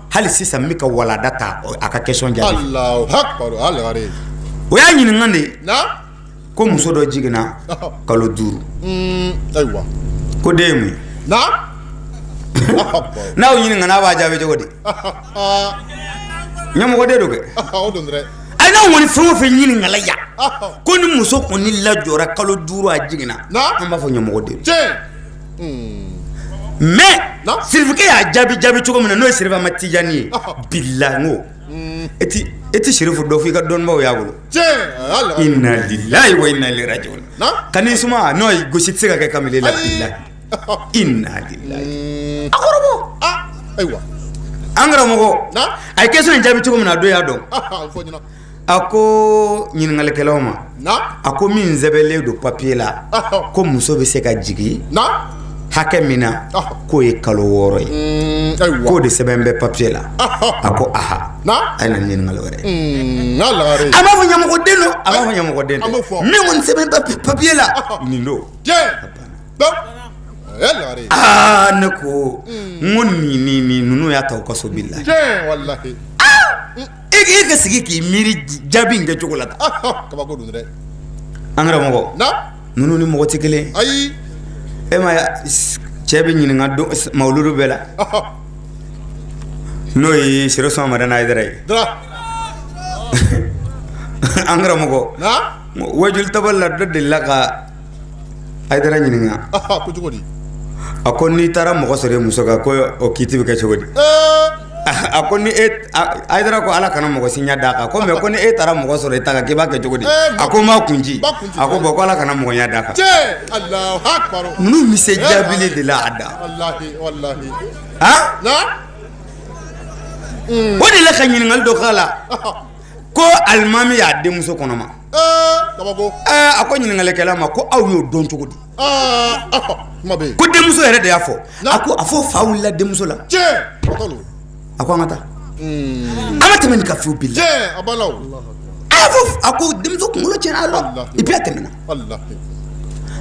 Hali sisan n bɛ ka walanda ta a ka question jaabi. O y'a ɲininka de ko muso dɔ jiginna kalo 5. Ko den ye mun ye? N'aw ɲininka n'a b'a jaabi cogo di? Ɲɛmɔgɔden don kɛ. Ayi, n'anw kɔni fɛn o fɛn ɲininkala yan ko ni muso kɔni lajɔra kalo 5 a jiginna an b'a fɔ ɲɛmɔgɔ den mais sirifikɛ y'a jaabi cogo min na n'o ye Serifu Amadu Tijani ye bilahi n ko e ti Serifu dɔn f'i ka dɔnnibaw y'a bolo inna lillahi wa inna ilayhi rajiun kan'i suma n'o ye gosi tɛ se ka kɛ kamalen la bilahi inna lillahi a kɔrɔbɔ ayiwa an karamɔgɔ a ye question in jaabi cogo min na a don y'a dɔn a ko ɲininkalikɛlaw ma a ko min sɛbɛnlen don papier la ko muso bɛ se ka jigin hakɛ min na k'o ye kalo 6 ye k'o de sɛbɛn bɛ papier la a ko aha a ye na ni ɲininkali wɛrɛ ye a b'a fɔ ɲɛmɔgɔden don a b'a fɔ ɲɛmɔgɔden tɛ min kɔni sɛbɛn bɛ papier la nin don aa ne ko n ko nin ninnu y'a ta u ka so bilahi e ka sigi k'i miiri jaabi in kɛcogo la tan an karamɔgɔ ninnu ni mɔgɔ tɛ kelen ayi e ma cɛ bɛ ɲininka mawuludu bɛɛ la n'o ye Serifu Madani Hayidara ye an karamɔgɔ wajuli tabali la dɔ delila ka Hayidara ɲininka a ko n'i taara mɔgɔ sɔrɔ i muso kan ko o kiiti bɛ kɛ cogo di a ko ni e Hayidara ko ala kana mɔgɔ si ɲɛ d'a kan ko mais ko ni e taara mɔgɔ sɔrɔ i ta kan k'i b'a kɛ cogo di a ko n b'a kun ci a ko bon ko ala kana mɔgɔ ɲɛ d'a kan ninnu bɛ se jaabili de la a da o de la ka ɲininkali dɔ k'a la ko alimami y'a denmuso kɔnɔma a ko ɲininkalikɛla ma ko aw y'o dɔn cogo di ko denmuso yɛrɛ de y'a fɔ a ko a fɔ fa wulila denmuso la a ko an ka taa an ma tɛmɛ nin kan fiyewu bilahi a y'a fɔ a ko denmuso kunkolo tiɲɛna a la et puis a tɛmɛna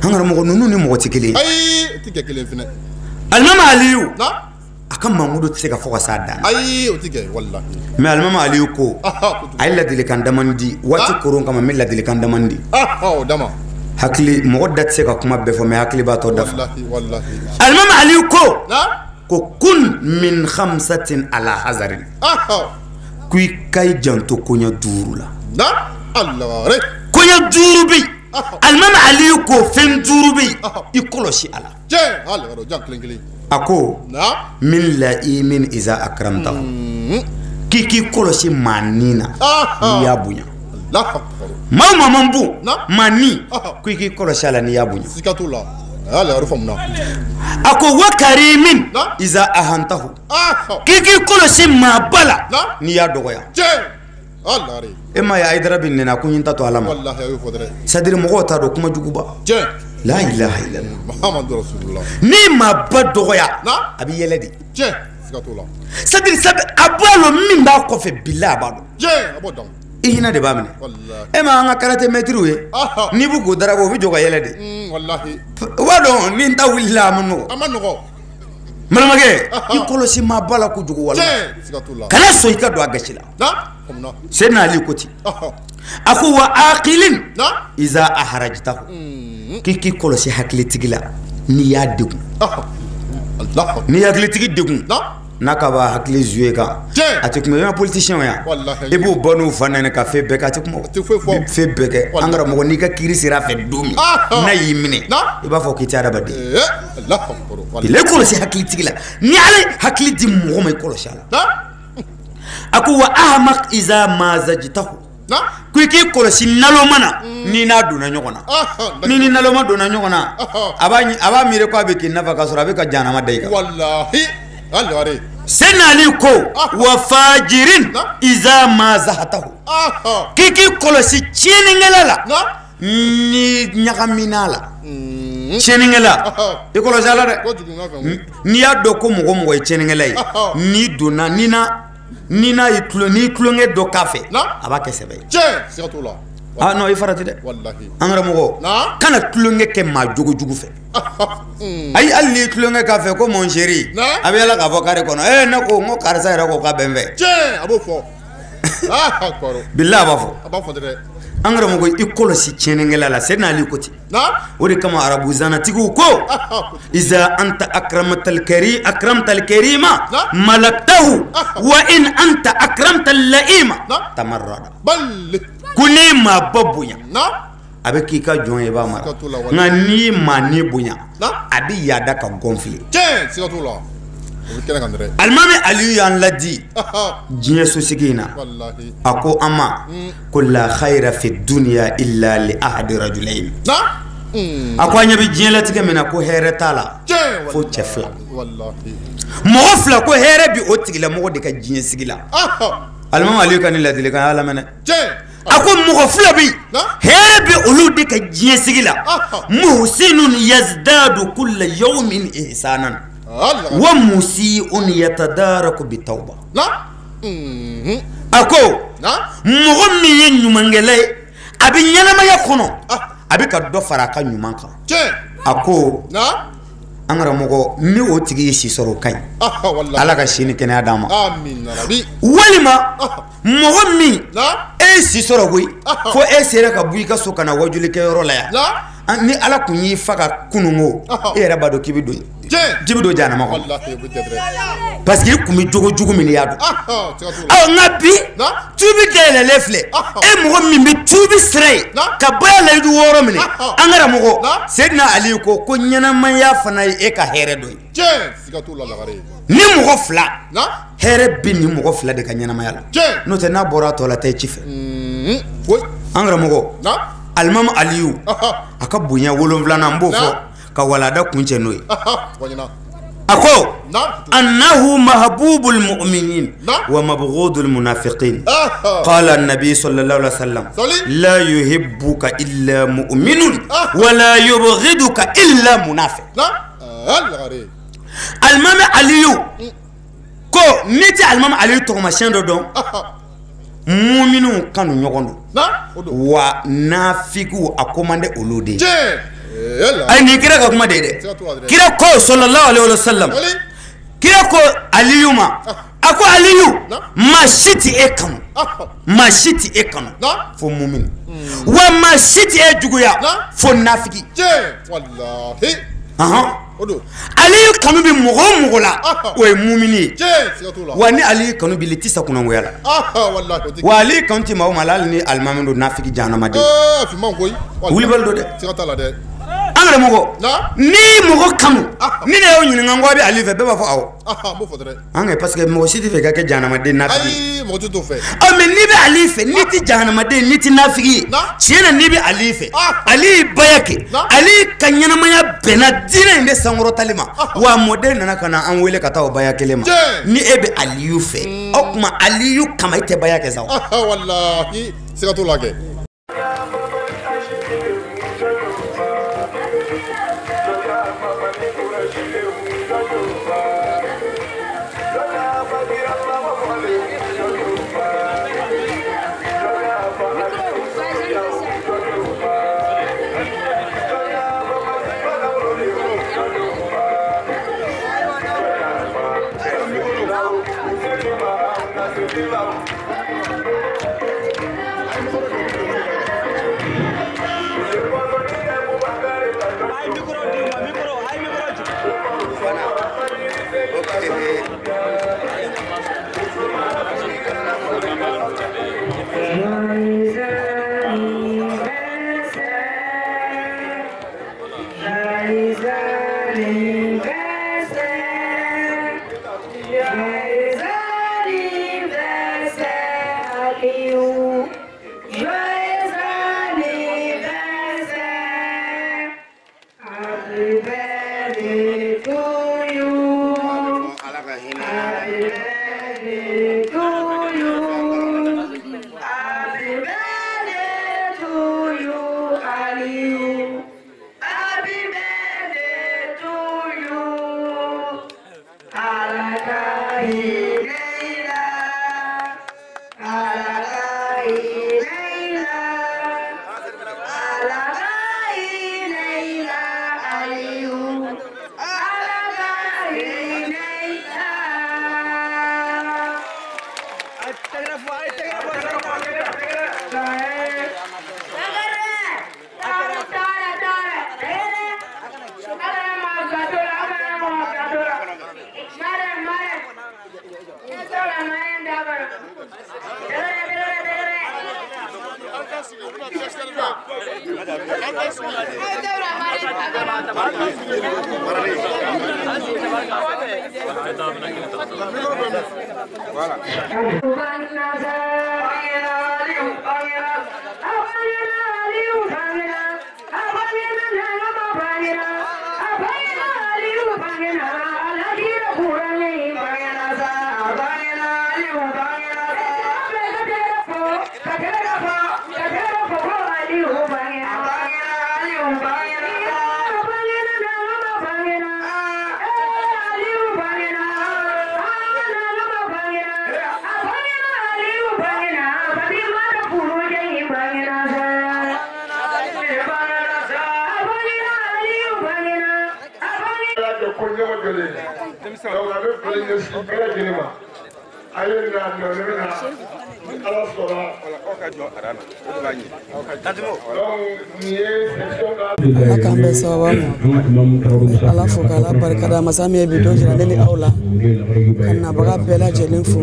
an karamɔgɔ ninnu ni mɔgɔ tɛ kelen ye alimami Aliyu a ka mankutu tɛ se ka fɔ ka s'a dan na mais alimami Aliyu ko a ye ladilikan damani di waati koron kama n bɛ ladilikan damani di hakili mɔgɔ da tɛ se ka kuma bɛɛ fɔ mais hakili b'a tɔ dafa alimami Aliyu ko ko kun min khamsatin ala hazarin ko i ka i janto koɲɛ 5 la koɲɛ 5 bɛ yen alimami Aliyu ko fɛn 5 bɛ yen i kɔlɔsi a la a ko min la'imin iza akramtahu k'i k'i kɔlɔsi maa ni na n'i y'a bonya maa o maa man bon maa ni ko i k'i kɔlɔsi a la n'i y'a bonya a ko wa karimin iza ahantahu k'i k'i kɔlɔsi maaba la n'i y'a dɔgɔya e ma ye Hayidara bɛ nɛnɛ ko n ta to ala ma c'est à dire mɔgɔw t'a dɔn kuma juguba la ilaha illallah n'i maaba dɔgɔya a bɛ yɛlɛ de c'est à dire a b'a lɔn min b'a kɔfɛ bilahi a b'a dɔn i hinɛ de b'a minɛ e ma an ka karate mɛtiriw ye n'i b'u k'o daraka u bɛ jɔ ka yɛlɛ de u b'a dɔn ni n ta wulila a ma nɔgɔ balimakɛ i kɔlɔsi maaba la kojugu walahi kana sɔn i ka don a gasi la Seydina Ali ko ten a ko wa aqilin iza aharajtahu k'i k'i kɔlɔsi hakilitigi la n'i y'a degun n'i ye hakilitigi degun n'a ka b'a hakili jouer kan a tɛ kuma i ma politicien yan i b'u ba n'u fa nɛni ka fɛn bɛɛ kɛ a tɛ kuma fɛn bɛɛ kɛ an karamɔgɔ n'i ka kiiri sera a fɛ don min n'a y'i minɛ i b'a fɔ k'i tɛ adamaden i kɔlɔsi hakilitigi la ni ala hakili di mɔgɔ ma i kɔlɔsi a la a ko wa ahmaq iza mazajtahu ko i k'i kɔlɔsi naloma na n'i n'a donna ɲɔgɔn na ni ni naloma donna ɲɔgɔn na a b'a miiri ko a bɛ k'i nafa ka sɔrɔ a bɛ ka jahanama da i kan Seydina Ali ko wa fajirin iza mazahatahu k'i k'i kɔlɔsi tiɲɛnikɛla la ni ɲagamina la tiɲɛnikɛla i kɔlɔsi a la dɛ n'i y'a dɔn ko mɔgɔ mɔgɔ ye tiɲɛnikɛla ye n'i donna ni n'a ye n'i tulonkɛ dɔ k'a fɛ a b'a kɛ sɛbɛ ye ah non i farati dɛ an karamɔgɔ kana tulonkɛ kɛ maa jogojugu fɛ ayi hali n'i tulonkɛ k'a fɛ ko mon chéri a bɛ yala k'a fɔ carré kɔnɔ ee ne ko n ko karisa yɛrɛ ko k'a bɛ n fɛ. A b'o fɔ. Bilahi a b'a fɔ. A b'a fɔ dɛ. An karamɔgɔ i kɔlɔsi tiɲɛnikɛla la Seydina Ali ko ten o de kama arabuzanatigiw ko iza anta akramtal karima malaktahu wa in anta akramtal laima tamarrada ko ne maa ba bonya a bɛ k'i ka jɔn ye i b'a mara nka n'i maa ni bonya a bɛ yaada ka gonfler. Alimami Aliyu y'an ladi diɲɛ sosigi in na a ko an ma ko la khayra fi dunya illa li ahadi rajulayn a ko an ɲɛ bɛ diɲɛlatigɛ min na ko hɛrɛ t'a la fo cɛ fila mɔgɔ fila ko hɛrɛ bi o tigilamɔgɔ de ka diɲɛ sigi la. Alimami Aliyu ka nin ladilikan y'a lamɛn a ko mɔgɔ fila bɛ yen hɛrɛ bɛ olu de ka diɲɛ sigi la muhsinun yazdadu kulla yawmin ihsanan wa musii'un yatadaraku bitawba a ko mɔgɔ min ye ɲumankɛla ye a bɛ ɲɛnamaya kɔnɔ a bɛ ka dɔ fara a ka ɲuman kan a ko an karamɔgɔ ni o tigi ye si sɔrɔ o ka ɲi Ala ka si ni kɛnɛya d'an ma walima mɔgɔ min e ye si sɔrɔ koyi fo e sera ka bɔ i ka so ka na wajulikɛyɔrɔ la yan ni Ala kun y'i fa ka kununko e yɛrɛ b'a dɔn k'i bɛ don ji bɛ don jahanama kɔnɔ parce que i kun bɛ jogo jugu min y'a dɔn ɔ nka bi tuubi dayɛlɛlen filɛ e mɔgɔ min bɛ tuubi sira ye ka baya layidu wɔɔrɔ minɛ an karamɔgɔ Seydina Ali ko ɲɛnamaya fana ye e ka hɛrɛ dɔ ye ni mɔgɔ fila hɛrɛ bɛ nin mɔgɔ fila de ka ɲɛnamaya la n'o tɛ n'a bɔra a tɔ la taa i ci fɛ an karamɔgɔ Alimami Aliyu a ka bonya 7nan n b'o fɔ ka walada kuncɛ n'o ye a ko annahu mahbubul mu'minin wa mabghudul munafiqin qala an-nabi sallallahu alaihi wasallam la yuhibbuka illa mu'minun wa la yubghiduka illa munafiq. Alimami Aliyu ko n'i tɛ Alimami Aliyu tɔgɔmasiyɛn dɔ dɔn muminw kanu ɲɔgɔn don wa nafigiw a ko man di olu de ye. Ayi nin kira ka kuma de ye dɛ kira ko sallallahu alaihi wa sallam kira ko Aliyu ma a ko Aliyu maa si tɛ e kanu maa si tɛ e kanu fo mumini wa maa si tɛ e juguya fo nafigi. Aliyu kanu bɛ mɔgɔ o mɔgɔ la o ye mumini ye wa ni Aliyu kanu b'i la i tɛ sa kunangoya la wa Aliyu kanu tɛ maa o maa la hali ni alimami don nafigi jahanamaden wulibali don dɛ. An karamɔgɔ ni mɔgɔ kanu ni ne y'o ɲininka n ko a bɛ Aliyu fɛ bɛɛ b'a fɔ awɔ an kɛ parce que mɔgɔ si tɛ fɛ ka kɛ jahanamaden nafigi ye ɔ mais n'i bɛ Aliyu fɛ n'i tɛ jahanamaden n'i tɛ nafigi ye tiɲɛ na n'i bɛ Aliyu fɛ Aliyu baya kɛ Aliyu ka ɲɛnamaya bɛnna diinɛ in de sankɔrɔtali ma wa mɔden nana ka na an wele ka taa o baya kelen ma ni e bɛ Aliyu fɛ o tuma Aliyu kama e tɛ baya kɛ sa o. Walahi siga t'o la kɛ. Happy birthday to you. Ala k'an bɛn sababa ma, Ala fo k'Ala barika da masa min ye bi don jira ne ni aw la, ka nabaga bɛɛ lajɛlen fo,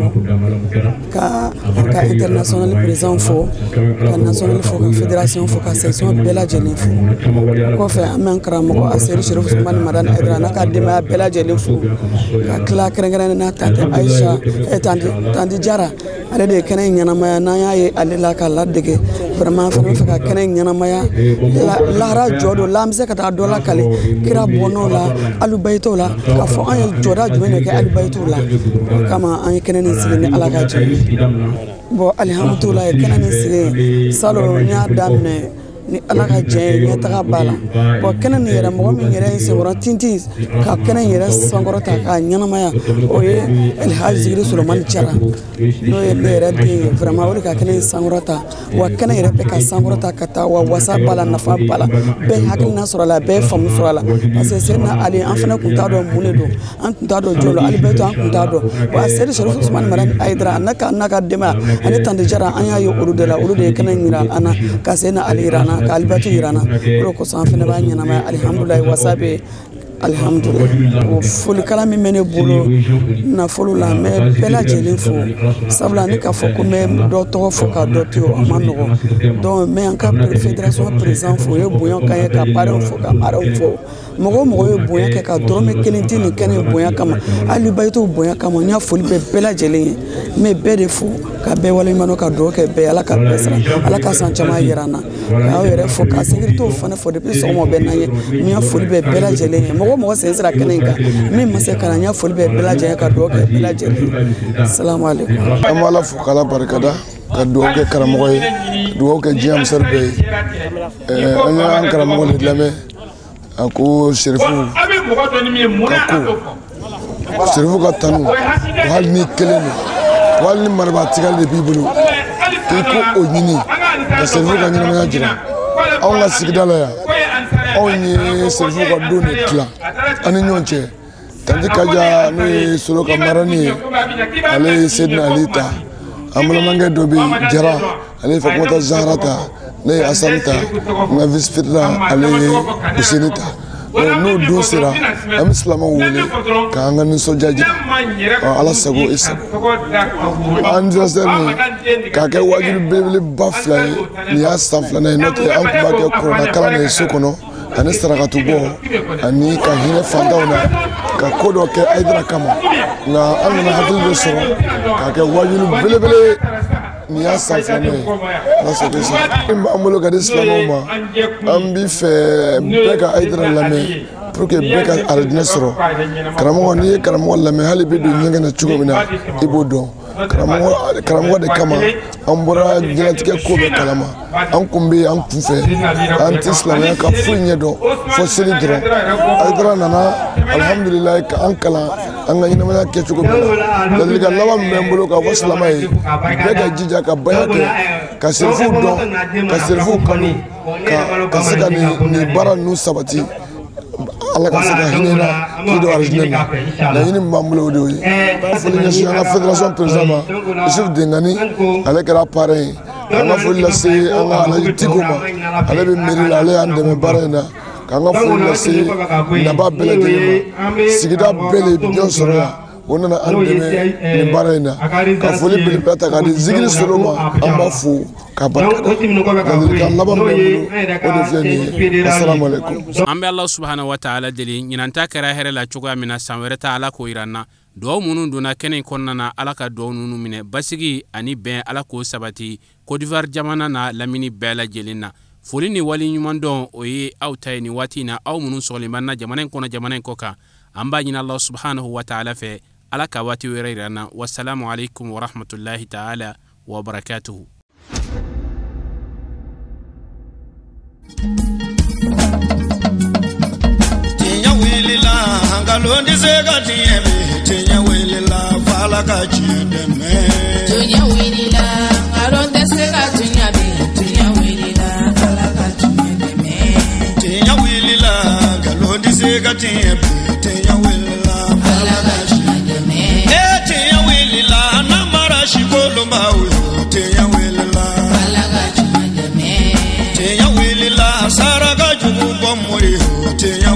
ka an ka international président fo, ka national fo, ka fédération fo, ka section bɛɛ lajɛlen fo. Kɔfɛ an bɛ an karamɔgɔ Aseri Sherif Usumani Madani Hayidara n'a ka denbaya bɛɛ lajɛlen fo, ka tila kɛrɛnkɛrɛnnen na tante Ayisa, tante Jara, ale de ye kɛnɛ in ɲɛnamaya, n'an y'a ye ale la k'a ladege. Vraiment an fana bɛ fɛ ka kɛnɛ in ɲɛnamaya, lahara jɔ don la, an bɛ se ka taa dɔ lakale kira bɔnnaw la, alubayitow la, k'a fɔ an ye jɔda jumɛn de kɛ alubayitow la. O kama an ye kɛnɛ nin sigi ni Ala ka jɛ ye. Bon, alihamudulilayi, kɛnɛ nin sigi salon n y'a daminɛ ni Ala ka jɛ ye, ɲɛtaga b'a la. Bon, kɛnɛ nin yɛrɛ, mɔgɔ min yɛrɛ ye senkɔrɔ tintin ka kɛnɛ in yɛrɛ sankɔrɔta k'a ɲɛnamaya, o ye Alhaji Zikiri Solomani Jara, n'o ye ne yɛrɛ den ye. Vraiment o de ka kɛnɛ in sankɔrɔta, wa kɛnɛ yɛrɛ bɛ ka sankɔrɔta ka taa, wa wasa b'a la, nafa b'a la, bɛɛ hakilina sɔrɔ a la, bɛɛ faamu sɔrɔ a la, parce que Seydina Ali, an fana tun t'a dɔn mun de don, an tun t'a dɔn jɔn don, Ali Bɛto an tun t'a dɔn. Wa Seyidi Sherif Usumani Madani Hayidara a n'a ka denbaya ani tante Jara, an y'a ye olu de la, olu de ye kɛnɛ in yira an na, ka Seydina Ali yira an na, ka Alibatu yira an na. O de kosɔn an fana b'a ɲɛnamaya. Alihamudulilayi, wasa bɛ, alihamudulilayi. O folikala min bɛ ne bolo nafolo la, n bɛ bɛɛ lajɛlen fo, sabula ne k'a fɔ ko n bɛ dɔ tɔgɔ fɔ ka dɔ to yen, o ma nɔgɔn. Donc n bɛ an ka fédération président fo, o ye bonya k'an ye, ka parrainw fo, ka marrainw fo. Mɔgɔ o mɔgɔ ye bonya kɛ ka dɔrɔmɛ kelen di nin kɛnɛ in bonya kama, hali bayitow bonya kama, n y'a foli bɛ bɛɛ lajɛlen ye. N bɛ bɛɛ de fo ka bɛɛ waleɲuman dɔn, ka dugawu kɛ bɛɛ, Ala ka bɛɛ sara, Ala ka san caman yira an na. K'aw yɛrɛ fo, ka sécurité fana fo, depuis sɔgɔma o bɛ n'an ye. N y'a foli bɛ bɛɛ lajɛlen ye. Mɔgɔ o mɔgɔ sen sera kɛnɛ in kan, min ma se ka na, n y'a foli bɛ bɛɛ lajɛlen ye, ka dugawu kɛ bɛɛ lajɛlen ye. Salamu aleykum. An b'Ala fo k'Ala barikada, ka dugawu kɛ karamɔgɔ ye, ka dugawu kɛ diɲɛ misɛri bɛɛ ye. An y'an karamɔgɔ de lamɛn, a ko Serifu ka ko Serifu ka tanu, ko hali ni kelen don, ko hali ni marabaa tigali de b'i bolo, k'i ko o ɲini ka Serifu ka ɲɛnamaya jira. Anw ka sigida la yan, anw ye Serifu ka don de dilan an ni ɲɔgɔn cɛ. Tanti Kaja, n'o ye Solo ka marani ye, ale ye Seydina Ali ta. An balimakɛ dɔ bɛ yen, Jara, ale ye Fatumata Zahara ta. Ne ye Asani ta. N ka vice président, ale ye Useni ta. N'o don sera, an bɛ silamɛw wele k'an ka nisɔndiya jira. Ala sago i sago. Anniversaire nin k'a kɛ wajibi belebeleba fila ye, nin y'a san filanan ye. N'o tɛ, an tun b'a kɛ kuranɛ kalan de ye so kɔnɔ, ani sarakatu bɔ, ani ka hinɛ fantanw na, ka ko dɔ kɛ Hayidara kama. Nka an nana hakili dɔ sɔrɔ k'a kɛ wajibi belebele, nin y'a san filanan ye. Ala sago i sago. Min b'an bolo ka di silamɛw ma, an b'i fɛ bɛɛ ka Hayidara lamɛn pour que bɛɛ ka arijinɛ sɔrɔ. Karamɔgɔ, n'i ye karamɔgɔ lamɛn, hali bɛ don ɲɛgɛn na cogo min na, i b'o dɔn. Karamɔgɔ de kama an bɔra diɲɛlatigɛ ko bɛɛ kalama. An kun bɛ yen, an kun fɛ, an tɛ silamɛya ka foyi ɲɛ dɔn fo seli dɔrɔn. Hayidara nana, alihamudulilayi, ka an kalan an ka ɲɛnamaya kɛcogo bɛɛ la. Ladilikan laban min bɛ n bolo k'a fɔ silamɛ ye, bɛɛ ka jija ka baya kɛ, ka serifuw dɔn, ka serifuw kanu, ka se ka nin baara ninnu sabati. Ala ka se ka hinɛ na k'i don arijinɛ na. Laɲini min b'an bolo, o de y'o ye. Foli ɲɛsin an ka fédération président ma, Yusuf Dengani, ale kɛra parrain ye. An ka foli lase an ka Alhaji Tiko ma, ale bɛ mairie la, ale y'an dɛmɛ baara in na. K'an ka foli lase naba bɛɛ lajɛlen ma. Sigida bɛɛ de ɲɔgɔn sɔrɔ yan. O nana an dɛmɛ nin baara in na. Ka foli belebeleba ta k'a di Zikiri Solo ma, an b'a fo k'a barikada. Ladilikan laban min bɛ n bolo, o de filɛ nin ye. Asalamu alaikum. An bɛ Ala subahana wa taala deli, ɲinan ta kɛra hɛrɛ la cogoya min na, san wɛrɛ ta Ala k'o yira an na. Duwawu minnu donna kɛnɛ in kɔnɔna na, Ala ka duwawu ninnu minɛ. Basigi ani bɛn, Ala k'o sabati Côte d'Ivoire jamana na lamini bɛɛ lajɛlen na. Foli ni wali ɲuman dɔn, o ye aw ta ye nin waati in na, aw minnu sɔgɔlen b'an na jamana in kɔnɔ, jamana in kɔ kan. An b'a ɲini Ala subahanahu wa taala fɛ, Ala ka waati wɛrɛ yira an na. Wasalamu alaikum wa rahmatullahi taala wa barakatuhu. Tiɲɛ wulila, nkalon tɛ se ka tiɲɛ bi. Tiɲɛ wulila, f'Ala ka tiɲɛ dɛmɛ. Tiɲɛ wulila, nkalon tɛ se ka tiɲɛ bi. Tiɲɛ wulila, Ala ka tiɲɛ dɛmɛ. Tiɲɛ wulila, nkalon tɛ se ka tiɲɛ bi. Tiɲɛ wulila, f'Ala ka tiɲɛ dɛmɛ. Ee tiɲɛ wulila, namara si kolonbaw yo. Tiɲɛ wulila, Ala ka tiɲɛ dɛmɛ. Tiɲɛ wulila, saraka jugu bɔ mori yo. Tiɲɛ